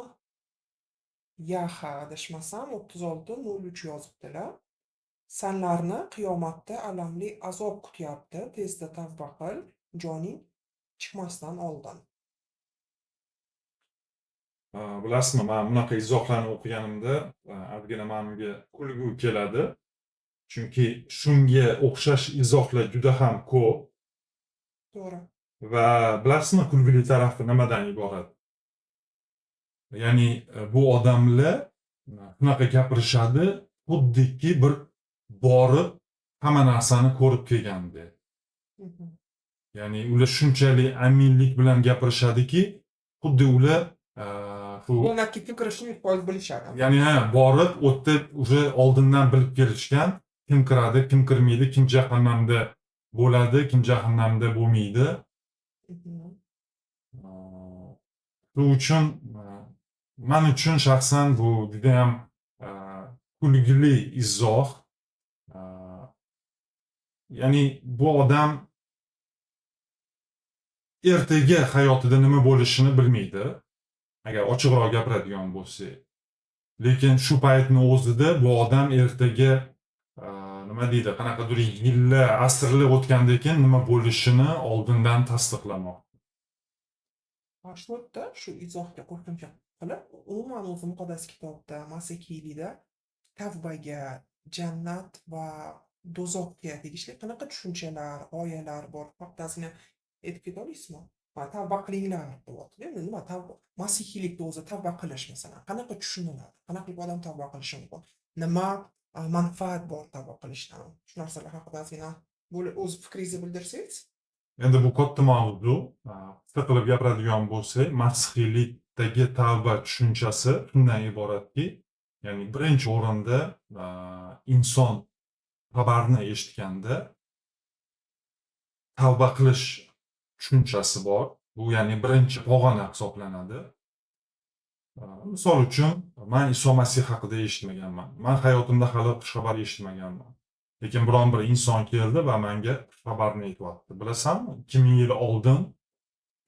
Yaha, adashmasam, 36.03 yozibdilar. Sanlarni qiyomatda alamli azob kutyapti. Tezda tavba qil, joning chiqmasdan oldin. Bilasizmi, man bunaqa izohlarni o'qiganimda ozgina manga kulgu keladi. Chunki shunga o'xshash izohlar juda ham ko'p. Va bilasizmi, kulgili tarafi nimadan iborat? Ya'ni bu odamlar shunaqa gapirishadi, xuddiki bir borib hamma narsani ko'rib kelgandek. Ya'ni ular shunchalik aminlik bilan gapirishadiki, xuddi ular shu Jannatga kim kirishini 100% bilishadi. Ya'ni ha, borib u yerda уже oldindan bilib kelishgan, kim kiradi, kim kirmaydi, kim jahannamda bo'ladi, kim jahannamda bo'lmaydi. Shu uchun man uchun shaxsan bu judayam kulgili izoh. Ya'ni bu odam ertaga hayotida nima bo'lishini bilmaydi. Agar ochiqroq gapiradigan bo'lsak. Lekin shu paytni o'zida bu odam ertaga, nima deydi, qanaqadir yillar, asrlar o'tgandan keyin nima bo'lishini oldindan tasdiqlamoq. Ha, shu yerda shu izohga qo'shimcha qilib, umuman o'zi muqaddas kitobda, masihiylikda tavbaga, jannat va do'zaxga tegishli qanaqa tushunchalar, g'oyalar bor? Bu haqida ozgina aytib keta olasizmi? Ha, tavba qilinglar deyapti. Endi nima tavba, masihiylikda o'zi tavba qilish, masalan, qanaqa tushuniladi? Qanaqa qilib odam tavba qilishi mumkin? Nima manfaat bor tavba qilishdan? Shu narsalar haqida ozgina o'z fikringizni bildirsangiz. Endi bu katta mavzu. Qisqa qilib gapiradigan bo'lsak, masihiylikdagi tavba tushunchasi shundan iboratki, ya'ni birinchi o'rinda inson xabarni eshitganda tavba qilish tushunchasi bor. Bu, ya'ni birinchi pog'ona hisoblanadi. Misol uchun, man Iso Masih haqida eshitmaganman. Man hayotimda hali xushxabar eshitmaganman. Lekin biron bir inson keldi va menga xabarni aytyapti. Bilasanmi, 2000 yil oldin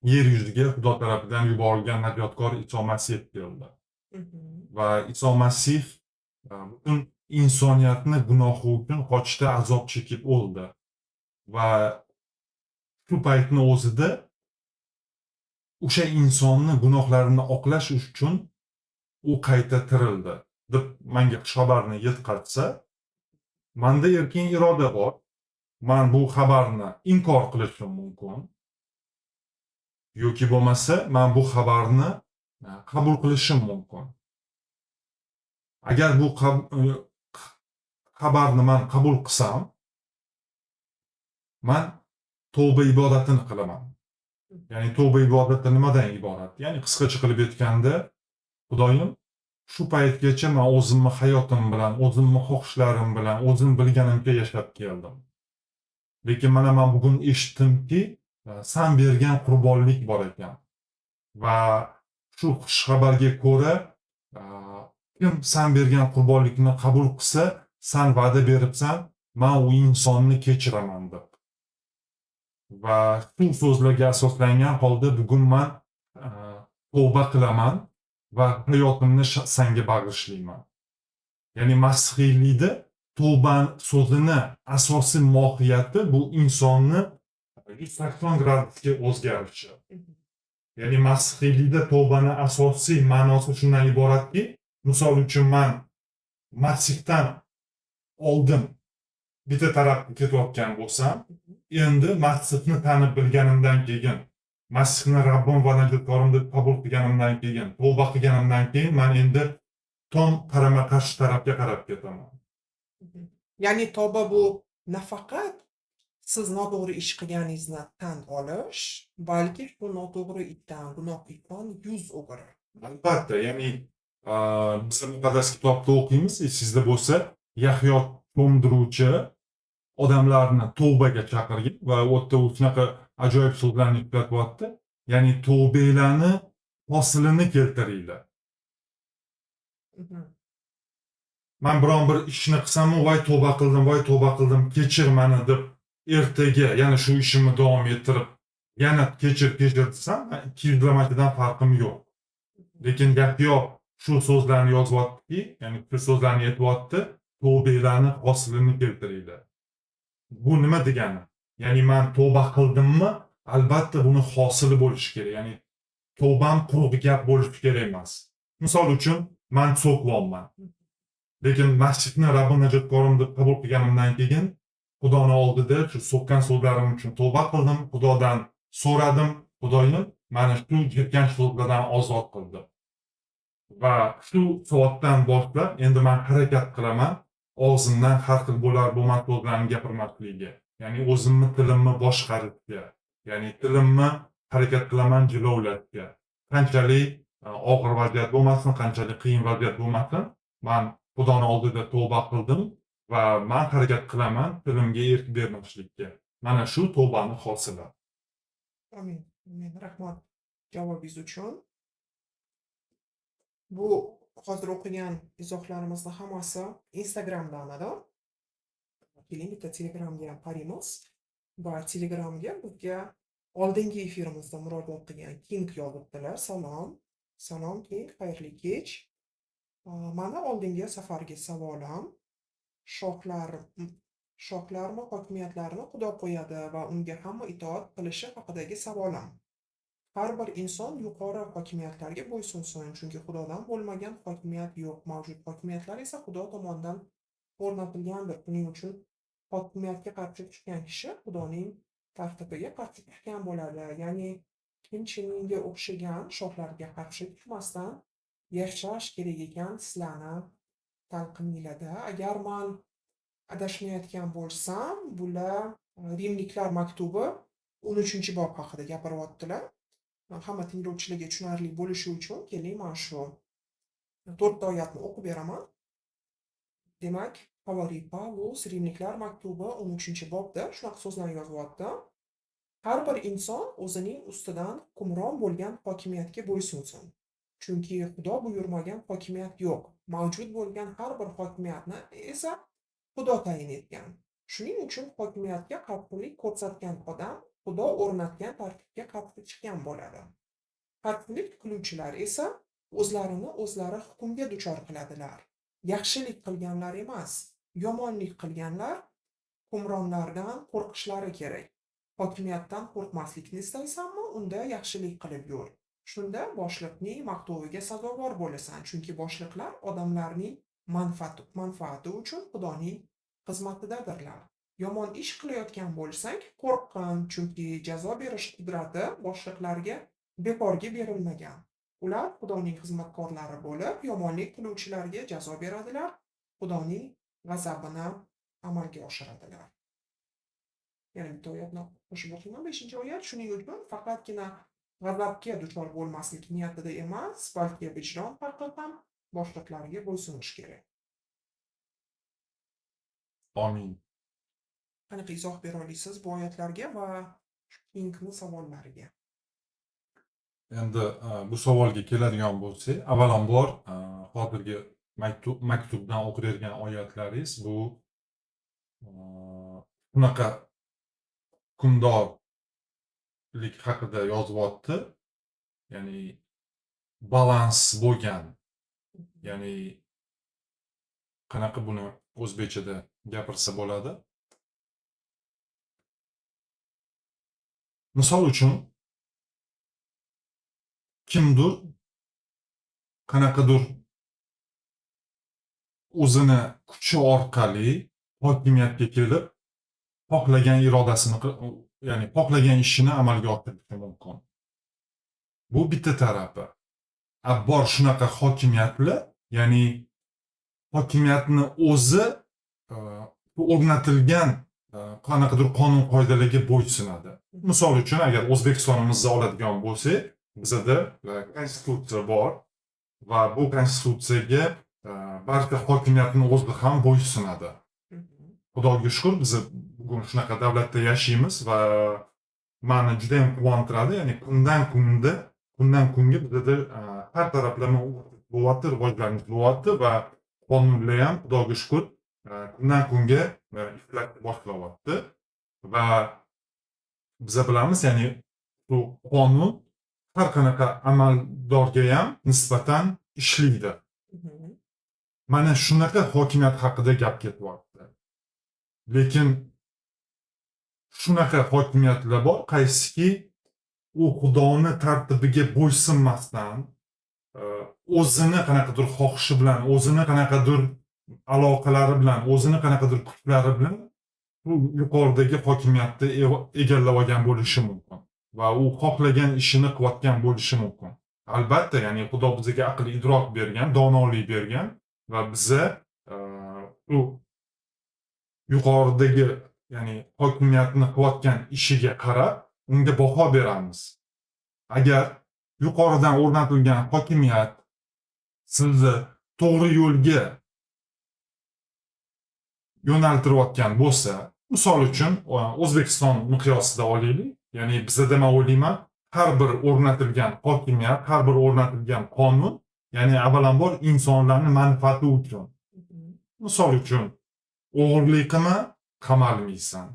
yer yuziga Xudo tarafidan yuborilgan najotkor Iso Masih keldi. Va Iso Masih butun insoniyatni gunohi uchun xochda azob chekib o'ldi. Va shu paytni o'zida o'sha insonni gunohlarini oqlash uchun u qayta tirildi deb menga xushxabarni yetkazsa, menda erkin iroda bor. Man bu xabarni inkor qilishim mumkin yoki bo'lmasa man bu xabarni qabul qilishim mumkin. Agar bu xabarni man qabul qilsam, man tavba ibodatini qilaman. Ya'ni tavba ibodati nimadan iborat? Ya'ni qisqacha qilib aytganda, Xudoyim, shu paytgacha man o'zimni hayotim bilan, o'zimni xohishlarim bilan, o'zim bilganimcha yashab keldim. Lekin mana man bugun eshitdimki, san bergan qurbonlik bor ekan. Va shu xushxabarga ko'ra, kim san bergan qurbonlikni qabul qilsa, san va'da beribsan, man u insonni kechiraman deb. Va shu so'zlarga asoslangan holda bugun man tavba qilaman va hayotimni sanga bag'ishlayman. Ya'ni masihiylikda tavba so'zini asosiy mohiyati bu insonni 180 gradusga o'zgarishi. Ya'ni masihiylikda tavbani asosiy ma'nosi shundan iboratki, misol uchun man Masihdan oldin bitta tarafga ketayotgan bo'lsam, endi Masihni tanib bilganimdan keyin, Masihni Rabbim va najotkorim deb qabul qilganimdan keyin, tavba qilganimdan keyin man endi tom qarama-qarshi tarafga qarab ketaman. Ya'ni tavba bu nafaqat siz noto'g'ri ish qilganingizni tan olish, balki shu noto'g'ri ishdan, gunoh ishdan yuz o'girish. Albatta, ya'ni biz muqaddas kitobda o'qiymiz, esingizda bo'lsa, Yahyo cho'mdiruvchi odamlarni tavbaga chaqirgan va u yerda u shunaqa ajoyib so'zlarni ishlatyapti. Ya'ni tavbalarni hosilini keltiringlar. Man biron bir ishni qilsam, voy tavba qildim, voy tavba qildim, kechir mani deb ertaga yana shu ishimni davom ettirib, yana kechir, kechir desam, ikki yuzlamachidan farqim yo'q. Lekin Yahyo shu so'zlarni yozyaptiki, ya'ni shu so'zlarni aytyapti, tavbalarni hosilini keltiringlar. Bu nima degani? Ya'ni man tavba qildimmi, albatta buni hosili bo'lishi kerak. Ya'ni tavbam quruq gap bo'lishi kerak emas. Misol uchun man so'kyapman. Lekin Masihni Rabbim najotkorim deb qabul qilganimdan keyin Xudoni oldida shu so'kkan so'zlarim uchun tavba qildim, Xudodan so'radim, Xudoyim meni shu jirkanch so'zlardan ozod qildi. Va shu soatdan boshlab endi man harakat qilaman og'zimdan har xil bo'lar bo'lmas so'zlarni gapirmaslikka. Ya'ni o'zimni tilimni boshqarishga, ya'ni tilimni harakat qilaman jilovlashga. Qanchalik og'ir vaziyat bo'lmasin, qanchalik qiyin vaziyat bo'lmasin, man Xudoni oldida tavba qildim va man harakat qilaman tilimga erk bermaslikka. Mana shu tavbani hosili. Amin. Amin. Rahmat javobingiz uchun. Bu hozir o'qigan izohlarimizni hammasi Instagramdan edi. Keling, bitta Telegramga ham qaraymiz. Va Telegramga bizga oldingi efirimizda murojaat qilgan King yozibdilar. Salom. Salom King, xayrli kech. Mani oldingi safargi savolim: shohlarmi hokimiyatlarni Xudo qo'yadi va unga hamma itoat qilishi haqidagi savolim. Har bir inson yuqori hokimiyatlarga bo'ysunsin, chunki Xudodan bo'lmagan hokimiyat yo'q. Mavjud hokimiyatlar esa Xudo tomonidan o'rnatilgandir. Buning uchun hokimiyatga qarshi chiqqan kishi Xudoning tartibiga qarshi chiqqan bo'ladi. Ya'ni Kim Chen Inga o'xshagan shohlarga qarshi chiqmasdan yashash kerak ekan sizlarni talqininglarda. Agar man adashmayotgan bo'lsam, bular Rimliklar maktubi 13-bob haqida gapiryaptilar. Hamma tinglovchilarga tushunarli bo'lishi uchun keling, man shu 4 ta oyatni o'qib beraman. Demak, Havoriy Pavlus Rimliklar maktubi 13-bobda shunaqa so'zlarni yozyapti. Har bir inson o'zining ustidan hukmron bo'lgan hokimiyatga bo'ysunsin. Chunki Xudo buyurmagan hokimiyat yo'q. Mavjud bo'lgan har bir hokimiyatni esa Xudo tayin etgan. Shuning uchun hokimiyatga qarshilik ko'rsatgan odam Xudo o'rnatgan tartibga qarshi chiqqan bo'ladi. Qarshilik qiluvchilar esa o'zlarini o'zlari hukmga duchor qiladilar. Yaxshilik qilganlar emas, yomonlik qilganlar hukmronlardan qo'rqishlari kerak. Hokimiyatdan qo'rqmaslikni istaysanmi? Unda yaxshilik qilib yur. Shunda boshliqning maqtoviga sazovor bo'lasan, chunki boshliqlar odamlarning manfaati uchun Xudoning xizmatidadirlar. Yomon ish qilayotgan bo'lsang, qo'rqqin, chunki jazo berish qudrati boshliqlarga bekorga berilmagan. Ular Xudoning xizmatkorlari bo'lib, yomonlik qiluvchilarga jazo beradilar, Xudoning g'azabini amalga oshiradilar. Yana bitta oyatni qo'shib o'qiyman, 5-oyat. Shuning uchun faqatgina g'azabga duchor bo'lmaslik niyatida emas, balki vijdon haqqi ham boshliqlarga bo'ysunish kerak. Amin. Qanaqa izoh bera olasiz bu oyatlarga va keyingi savollariga? Endi bu savolga keladigan bo'lsak, avvalambor hozirgi maktubdan o'qiyotgan oyatlaringiz bu shunaqa hukmdorlik haqida yozyapti, ya'ni balans bo'lgan, ya'ni qanaqa buni o'zbekchada gapirsa bo'ladi? Misol uchun, kimdir qanaqadir o'zini kuchi orqali hokimiyatga kelib, xohlagan irodasini, ya'ni xohlagan ishini amalga oshirishi mumkin. Bu bitta tarafi. Bor shunaqa hokimiyatlar, ya'ni hokimiyatni o'zi o'rnatilgan qanaqadir qonun qoidalarga bo'ysunadi. Misol uchun, agar O'zbekistonimizni oladigan bo'lsak, bizada konstitutsiya bor va bu konstitutsiyaga barcha hokimiyatni o'zi ham bo'ysunadi. Xudoga shukur, biz bugun shunaqa davlatda yashaymiz va meni juda ham quvontiradi, ya'ni kundan kunga bizada har taraflama bo'lyapti, rivojlanish bo'lyapti va qonunlar ham Xudoga shukur kundan kunga ishlashni boshlayapti va biza bilamiz, ya'ni bu qonun har qanaqa amaldorga ham nisbatan ishlaydi. Mana shunaqa hokimiyat haqida gap ketyapti. Lekin shunaqa hokimiyatlar bor, qaysiki u Xudoni tartibiga bo'ysunmasdan, o'zini qanaqadir xohishi bilan, o'zini qanaqadir aloqalari bilan, o'zini qanaqadir kuchlari bilan bu yuqoridagi hokimiyatni egallab olgan bo'lishi mumkin va u xohlagan ishini qilayotgan bo'lishi mumkin. Albatta, ya'ni Xudo bizga aql idrok bergan, donolik bergan va biza u yuqoridagi, ya'ni hokimiyatni qilayotgan ishiga qarab unga baho beramiz. Agar yuqoridan o'rnatilgan hokimiyat sizni to'g'ri yo'lga yo'naltirayotgan bo'lsa, misol uchun O'zbekiston miqyosida olaylik, ya'ni bizada men o'ylayman, har bir o'rnatilgan hokimiyat, har bir o'rnatilgan qonun, ya'ni avvalambor insonlarning manfaati uchun. Misol uchun, o'g'irlik qilma, qamalmaysan.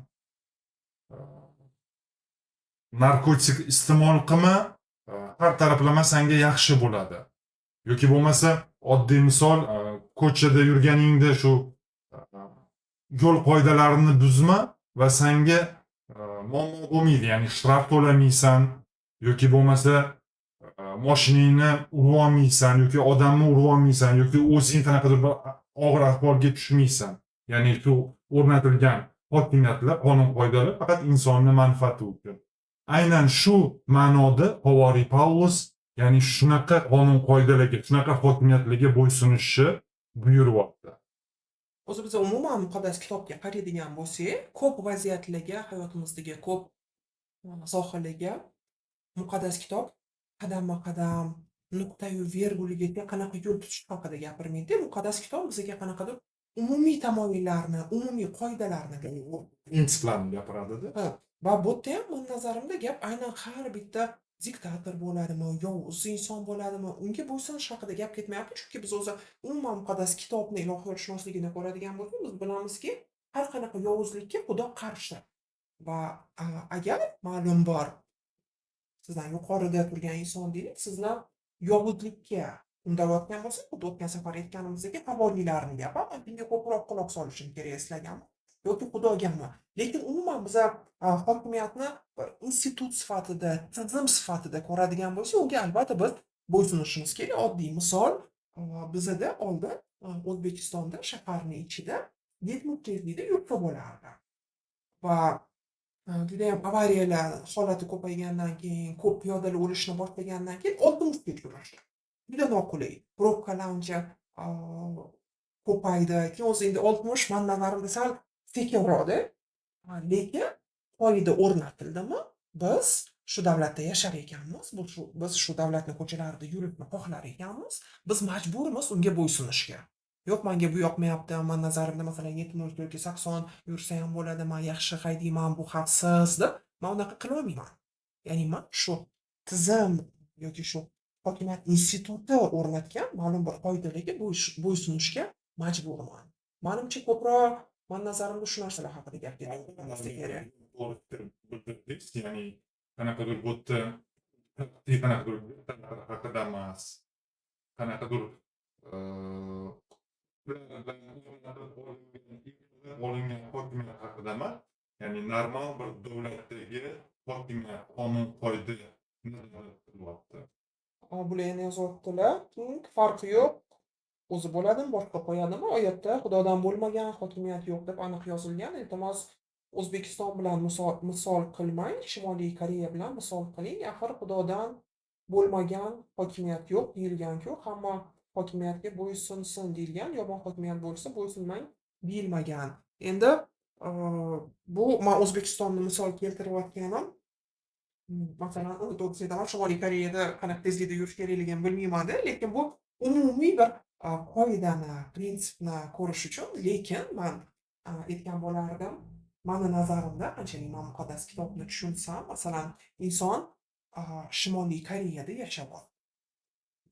Narkotik iste'mol qilma, har taraflama senga yaxshi bo'ladi. Yoki bo'lmasa, oddiy misol, ko'chada yurganingda shu yo'l qoidalarini buzma va senga muammo bo'lmaydi, ya'ni shtraf to'lamaysan yoki bo'lmasa mashinangni urib olmaysan yoki odamni urib olmaysan yoki o'zing qanaqadir bir og'ir ahvolga tushmaysan. Ya'ni shu o'rnatilgan hokimiyatlar, qonun qoidalar faqat insonni manfaati uchun. Aynan shu ma'noda Havoriy Pavlus, ya'ni shunaqa qonun qoidalarga, shunaqa hokimiyatlarga bo'ysunishni buyuryapti. O'zi biz umuman muqaddas kitobga qaraydigan bo'lsak, ko'p vaziyatlarga, hayotimizdagi ko'p sohalarga muqaddas kitob qadamma-qadam, nuqtayu verguligacha qanaqa yo'l tutish haqida gapirmaydi. Muqaddas kitob bizga qanaqadir umumiy tamoyillarni, umumiy qoidalarni prinsiplarni gapiradida. Ha, va bu yerda ham mening nazarimda gap aynan har bitta Diktator bo'ladimi, yovuz inson bo'ladimi, unga bo'ysunish haqida gap ketmayapti, chunki biz o'zi umuman muqaddas kitobni ilohiyotshunosligini ko'radigan bo'lsak, biz bilamizki, har qanaqa yovuzlikka Xudo qarshi. Va agar ma'lum bir sizdan yuqorida turgan inson deylik, sizni yovuzlikka undayotgan bo'lsa, xuddi o'tgan safar aytganimizdek, havoriylarni gapi, man bunga ko'proq quloq solishim kerak sizlargami yoki Xudogami? Lekin umuman biza hokimiyatni bir institut sifatida, tizim sifatida ko'radigan bo'lsak, unga albatta biz bo'ysunishimiz kerak. Oddiy misol, bizada oldin O'zbekistonda shaharning ichida 70 tezlikda yursa bo'lardi. Va judayam avariyalar holati ko'paygandan keyin, ko'p piyodalar o'lishni boshlagandan keyin 60 ga tushirishdi. Juda noqulay. Probkalar uncha ko'paydi. Keyin o'zi endi 60 mani nazarimda sal sekinroqda. Lekin qoida o'rnatildimi, biz shu davlatda yashar ekanmiz, bu shu biz shu davlatni ko'chalarida yurishni xohlar ekanmiz, biz majburmiz unga bo'ysunishga. Yo'q, menga bu yoqmayapti, man nazarimda, masalan, 70 yoki 80 yursa ham bo'ladi, man yaxshi haydayman, bu xavfsiz deb man unaqa qilolmayman. Ya'ni man shu tizim yoki shu hokimiyat instituti o'rnatgan ma'lum bir qoidalarga bo'ysunishga majburman. Manimcha, ko'proq mani nazarimda shu narsalar haqida gap ketmoqda kerak. To'g'ri fikr bildirdingiz, ya'ni qanaqadir bu yerda qanaqadir haqida emas, qanaqadir olingan hokimiyat haqida emas, ya'ni normal bir davlatdagi hokimiyat, qonun qoida nazarda tutilyapti. Bular yana yozyaptilar. King farqi yo'q. O'zi bo'ladimi, boshqa qo'yadimi? Oyatda Xudodan bo'lmagan hokimiyat yo'q deb aniq yozilgan. Iltimos, O'zbekiston bilan misol qilmang, Shimoliy Koreya bilan misol qiling. Axir Xudodan bo'lmagan hokimiyat yo'q deyilgan-ku. Hamma hokimiyatga bo'ysunsin deyilgan. Yomon hokimiyat bo'lsa bo'ysunmang deyilmagan. Endi bu man O'zbekistonni misol keltirayotganim, masalan, to'g'risini aytaman, Shimoliy Koreyada qanaqa tezlikda yurish kerakligini bilmayman-da, lekin bu umumiy bir qoidani, prinsipni ko'rish uchun, lekin man aytgan bo'lardim, mani nazarimda, qanchalik man muqaddas kitobni tushunsam, masalan, inson Shimoliy Koreyada yashayapti.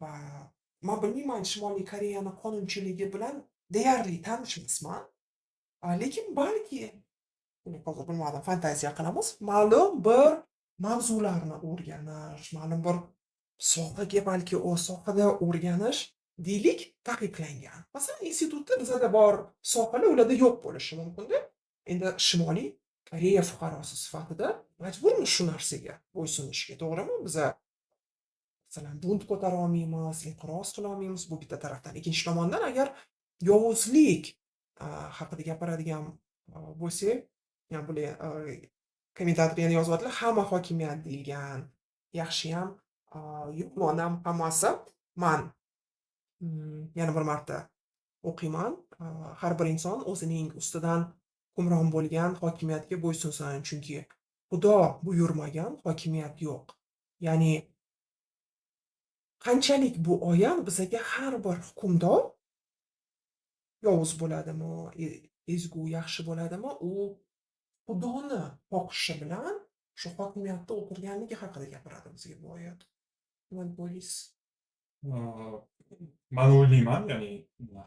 Va man bilmayman, Shimoliy Koreyani qonunchiligi bilan deyarli tanish emasman. Lekin balki, hozir bilmadim, fantaziya qilamiz, ma'lum bir mavzularni o'rganish, ma'lum bir sohaga, balki u sohada o'rganish, deylik, taqiqlangan. Masalan, institutda bizada bor sohalar ularda yo'q bo'lishi mumkin-da. Endi Shimoliy Koreya fuqarosi sifatida majburmiz shu narsaga bo'ysunishga, to'g'rimi? Biza, masalan, bunt ko'tara olmaymiz, e'tiroz qila olmaymiz, bu bitta tarafdan. Ikkinchi tomondan, agar yovuzlik haqida gapiradigan bo'lsak, yani bular kommentator yana yozyaptilar, hamma hokimiyat deyilgan, yaxshiyam, yomon ham, hammasi. Man yana bir marta o'qiyman. Har bir inson o'zining ustidan hukmron bo'lgan hokimiyatga bo'ysunsin, chunki Xudo buyurmagan hokimiyat yo'q. Ya'ni qanchalik bu oyat bizaga har bir hukmdor yovuz bo'ladimi, ezgu, yaxshi bo'ladimi, u Xudoni xohishi bilan shu hokimiyatda o'tirganligi haqida gapiradi bizga bu oyat. Nima deb o'ylaysiz? Man o'ylayman, ya'ni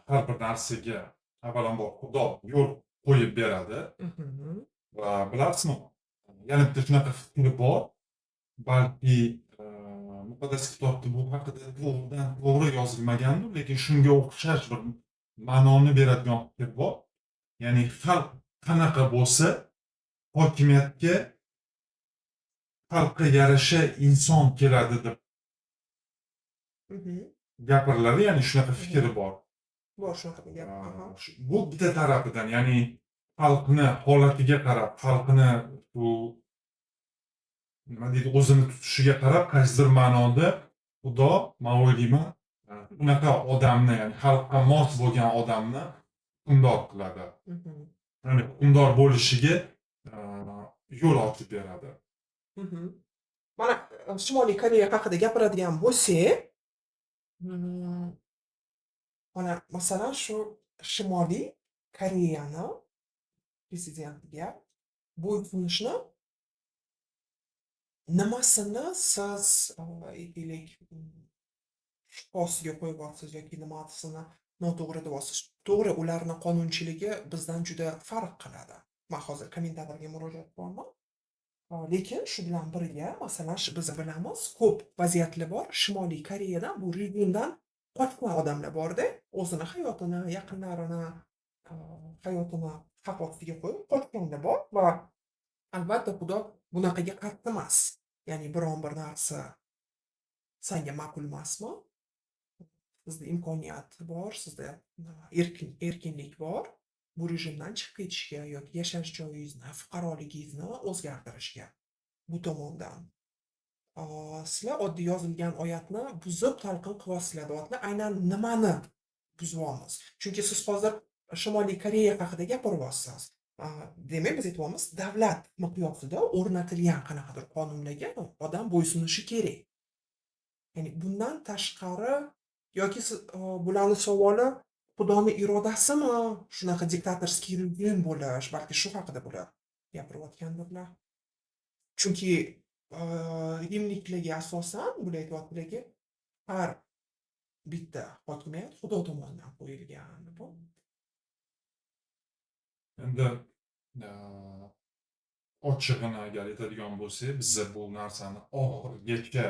har bir narsaga avvalambor Xudo yo'l qo'yib beradi. Va bilasizmi, yana bitta shunaqa fikr bor, balki muqaddas kitobda bu haqida to'g'ridan to'g'ri yozilmagandir, lekin shunga o'xshash bir ma'noni beradigan fikr bor. Ya'ni xalq qanaqa bo'lsa, hokimiyatga xalqqa yarasha inson keladi deb gapiriladi, ya'ni shunaqa fikri bor. Bor shunaqa gap. Bu bitta tarafidan, ya'ni xalqni holatiga qarab, xalqni bu nima deydi, o'zini tutishiga qarab qaysidir ma'noda Xudo, man o'ylayman, unaqa odamni, ya'ni xalqqa mos bo'lgan odamni hukmdor qiladi. Ya'ni hukmdor bo'lishiga yo'l ochib beradi. Mana Shimoliy Koreya haqida gapiradigan bo'lsak, mana masalan shu Shimoliy Koreyani prezidentiga bo'ysunishni Nimasini siz, aytaylik, shubha ostiga qo'yyapsiz yoki nimasini noto'g'ri deyapsiz? To'g'ri, ularni qonunchiligi bizdan juda farq qiladi. Man hozir kommentatorga murojaat qilyapman. Lekin shu bilan birga, masalan, biz bilamiz, ko'p vaziyatlar bor. Shimoliy Koreyadan bu rejimdan qochgan odamlar borda, o'zini hayotini, yaqinlarini hayotini xavf ostiga qo'yib qochganlar bor va albatta Xudo bunaqaga qarshi emas. Ya'ni biron bir narsa sanga ma'qul emasmi? Sizda imkoniyat bor, sizda erkinlik bor. Bu rejimdan chiqib ketishga yoki yashash joyingizni, fuqaroligingizni o'zgartirishga. Bu tomondan. Sizlar oddiy yozilgan oyatni buzib talqin qilyapsizlar deyaptilar. Aynan nimani buzyapmiz? Chunki siz hozir Shimoliy Koreya haqida gapiryapsiz. Demak, biz aytyapmiz, davlat miqyosida o'rnatilgan qanaqadir qonunlarga odam bo'ysunishi kerak. Ya'ni bundan tashqari yoki siz bularni savoli Xudoni irodasimi shunaqa диктаторский rejim bo'lish, balki shu haqida bular gapirayotgandirlar. Chunki rimliklarga asosan bular aytyaptilarki, har bitta hokimiyat Xudo tomonidan qo'yilgan deb. Endi ochig'ini agar aytadigan bo'lsak, biza bu narsani oxirigacha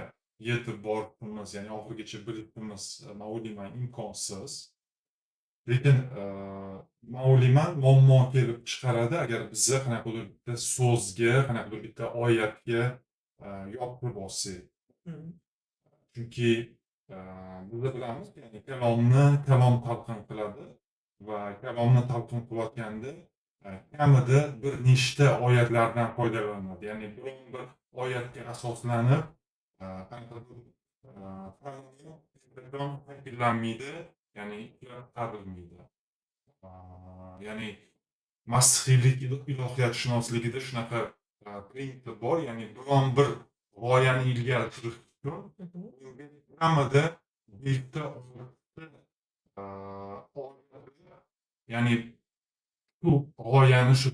yetib borishimiz, ya'ni oxirigacha bilishimiz, man o'ylayman, imkonsiz. Lekin man o'ylayman, muammo kelib chiqaradi, agar biza qanaqadir bitta so'zga, qanaqadir bitta oyatga yopishib olsak. Chunki biza bilamiz, ya'ni kalomni kalom talqin qiladi va kalomni talqin qilayotganda kamida bir nechta oyatlardan foydalanadi. Ya'ni biron bir oyatga asoslanib qanaqadir shakllanmaydi, ya'ni ishlab chiqarilmaydi. Ya'ni masihiylik ilohiyatshunosligida shunaqa prinsip bor, ya'ni biron bir g'oyani ilgari surish uchun unga kamida beshta, oltita oyat, ya'ni shu g'oyani, shu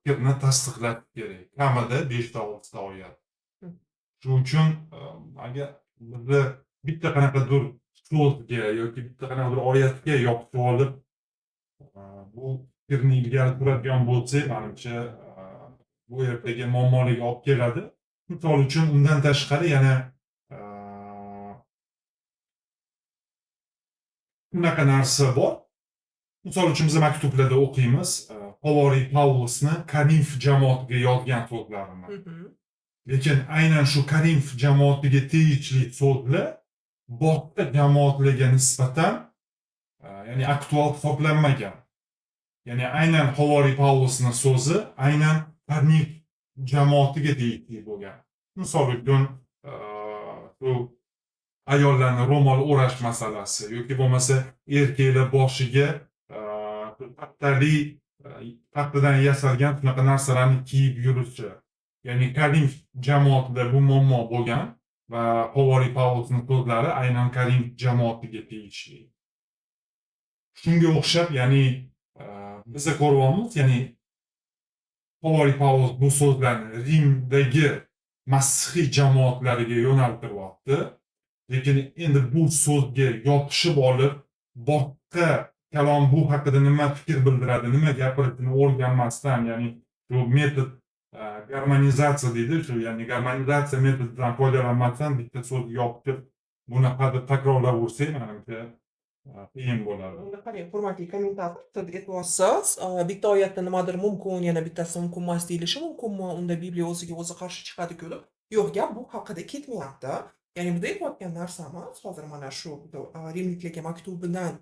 fikrni tasdiqlash kerak. Kamida beshta, oltita oyat. Shuning uchun agar bizni bitta qanaqadir so'zga yoki bitta qanaqadir oyatga yopishib olib, bu fikrni ilgari suradigan bo'lsak, manimcha, bu ertaga muammolarga olib keladi. Misol uchun, undan tashqari yana shunaqa narsa bor. Misol uchun, biz maktublarda o'qiymiz, Havoriy Pavlusni Korinf jamoatiga yozgan so'zlarini. Lekin aynan shu Korinf jamoatiga tegishli so'zlar boshqa jamoatlarga nisbatan, ya'ni aktual hisoblanmagan. Ya'ni aynan Havoriy Pavlusni so'zi aynan Korinf jamoatiga tegishli bo'lgan. Misol uchun, shu ayollarni ro'mol o'rash masalasi yoki bo'lmasa erkaklar boshiga paxtali, paxtadan yasalgan shunaqa narsalarni kiyib yurishi. Ya'ni Korinf jamoatida bu muammo bo'lgan va Havoriy Pavlusning so'zlari aynan Korinf jamoatiga tegishli. Shunga o'xshab, ya'ni biza ko'ryapmiz, ya'ni Havoriy Pavlus bu so'zlarni Rimdagi masihiy jamoatlariga yo'naltiryapti. Lekin endi bu so'zga yopishib olib, boshqa kalom bu haqida nima fikr bildiradi, nima gapirishini o'rganmasdan, ya'ni shu metod garmonizatsiya deydi, shu ya'ni garmonizatsiya metodidan foydalanmasdan bitta so'zga yopishib bunaqa deb takrorlayversak, manimcha, qiyin bo'ladi. Unda qarang, hurmatli kommentator, siz aytyapsiz, bitta oyatda nimadir mumkin, yana bittasi mumkin emas deyilishi mumkinmi? Unda Bibliya o'ziga o'zi qarshi chiqadi-ku deb. Yo'q, gap bu haqida ketmayapti. Ya'ni bizda aytayotgan narsamiz hozir mana shu Rimliklarga maktubidan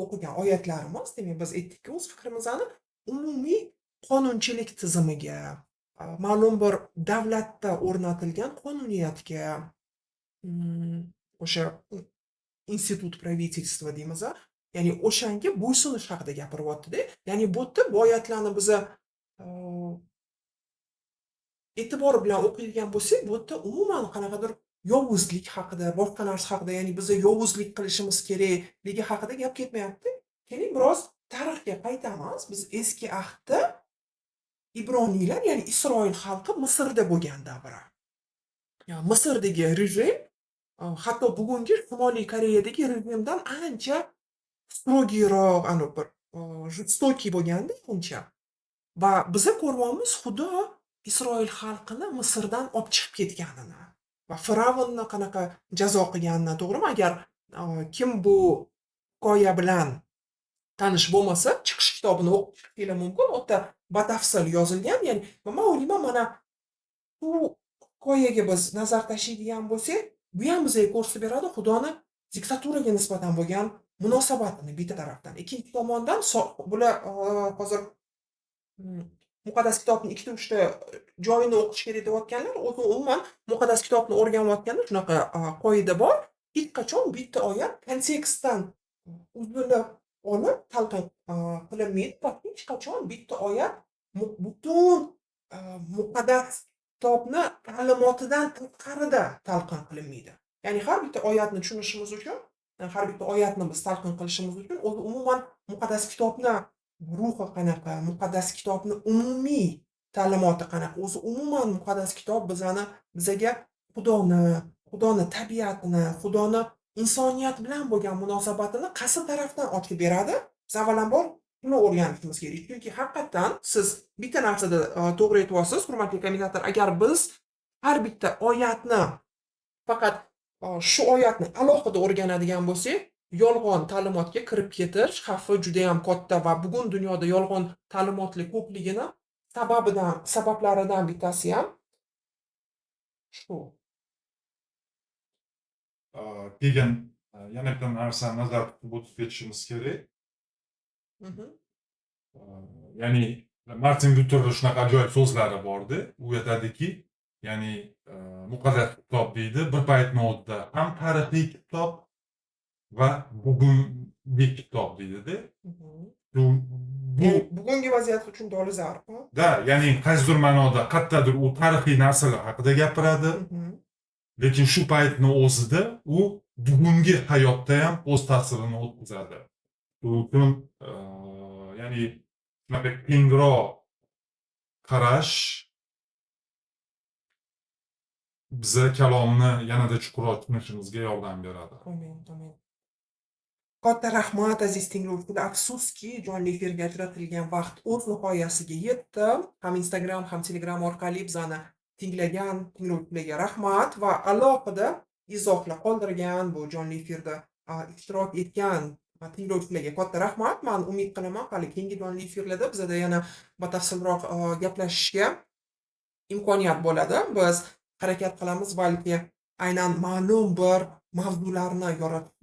o'qigan oyatlarimiz, demak, biz aytdikki, o'z fikrimizni umumiy qonunchilik tizimiga, ma'lum bir davlatda o'rnatilgan qonuniyatga, o'sha институт правительства deymiz, ya'ni o'shanga bo'ysunish haqida gapiryapti-da. Ya'ni bu yerda bu oyatlarni biza e'tibor bilan o'qiydigan bo'lsak, bu yerda umuman qanaqadir yovuzlik haqida, boshqa narsa haqida, ya'ni biza yovuzlik qilishimiz kerakligi haqida gap ketmayapti. Keling, biroz tarixga qaytamiz. Biz Eski ahdda ibroniylar, ya'ni Isroil xalqi Misrda bo'lgan davri. Misrdagi rejim hatto bugungi Shimoliy Koreyadagi rejimdan ancha строгий roq, anavi bir жестокий bo'lganda ancha. Va biza ko'ryapmiz Xudo Isroil xalqini Misrdan olib chiqib ketganini va Fir'avnni qanaqa jazo qilganini, to'g'rimi? Agar kim bu hikoya bilan tanish bo'lmasa, Chiqish kitobini o'qib chiqishinglar mumkin. U yerda batafsil yozilgan. Ya'ni man o'ylayman, mana bu hikoyaga biz nazar tashlaydigan bo'lsak, bu ham bizga ko'rsatib beradi Xudoni diktaturaga nisbatan bo'lgan munosabatini bitta tarafdan. Ikkinchi tomondan bular hozir muqaddas kitobni ikkita uchta joyini o'qish kerak deyotganlar, o'zi umuman muqaddas kitobni o'rganayotganda shunaqa qoida bor. Hech qachon bitta oyat kontekstdan uzilib olib talqin qilinmaydi va hech qachon bitta oyat butun muqaddas kitobni ta'limotidan tashqarida talqin qilinmaydi. Ya'ni har bitta oyatni tushunishimiz uchun, har bitta oyatni biz talqin qilishimiz uchun o'zi umuman muqaddas kitobni ruhi qanaqa, muqaddas kitobni umumiy ta'limoti qanaqa, o'zi umuman muqaddas kitob bizaga Xudoni tabiatini, Xudoni insoniyat bilan bo'lgan munosabatini qaysi tarafdan ochib beradi? Biz avvalambor shuni o'rganishimiz kerak. Chunki haqiqatdan siz bitta narsada to'g'ri aytyapsiz, hurmatli kommentator, agar biz har bitta oyatni faqat shu oyatni alohida o'rganadigan bo'lsak, yolg'on ta'limotga kirib ketish xavfi juda ham katta va bugun dunyoda yolg'on ta'limotlar ko'pligini sabablaridan bittasi ham shu. Keyin yana bitta narsani nazarda tutib o'tib ketishimiz kerak. Ya'ni Martin Lyuterda shunaqa ajoyib so'zlari bordi. U aytadiki, ya'ni muqaddas kitob deydi, bir paytni o'zida ham tarixiy kitob va bugungi kitob deydida. Bu bugungi vaziyat uchun dolzarb. Da, ya'ni qaysidir ma'noda qayerdadir u tarixiy narsalar haqida gapiradi. Lekin shu paytni o'zida u bugungi hayotda ham o'z ta'sirini o'tkazadi. Bu uchun ya'ni shunaqa kengroq qarash biza kalomni yanada chuqurroq tushunishimizga yordam beradi. Amin, amin. Katta rahmat, aziz tinglovchilar. Afsuski, jonli efirga ajratilgan vaqt o'z nihoyasiga yetdi. Ham Instagram, ham Telegram orqali bizani tinglagan tinglovchilarga rahmat va alohida izohlar qoldirgan, bu jonli efirda ishtirok etgan tinglovchilarga katta rahmat. Men umid qilaman, hali keyingi jonli efirlarda bizada yana batafsilroq gaplashishga imkoniyat bo'ladi. Biz harakat qilamiz, balki aynan ma'lum bir mavzularni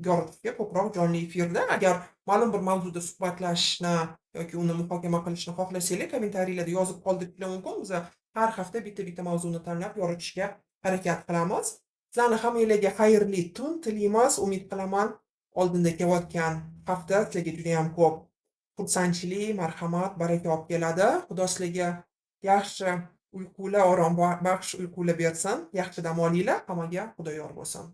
yoritishga ko'proq jonli efirda, agar ma'lum bir mavzuda suhbatlashishni yoki uni muhokama qilishni xohlasanglar, kommentariylarda yozib qoldirishinglar mumkin. Biz har hafta bitta-bitta mavzuni tanlab yoritishga harakat qilamiz. Sizlarni hammanglarga xayrli tun tilaymiz. Umid qilaman, oldinda kelayotgan hafta sizlarga juda ham ko'p xursandchilik, marhamat, baraka olib keladi. Xudo sizlarga yaxshi uyqular, orom baxsh uyqular bersin. Yaxshi dam olinglar. Hammaga Xudo yor bo'lsin.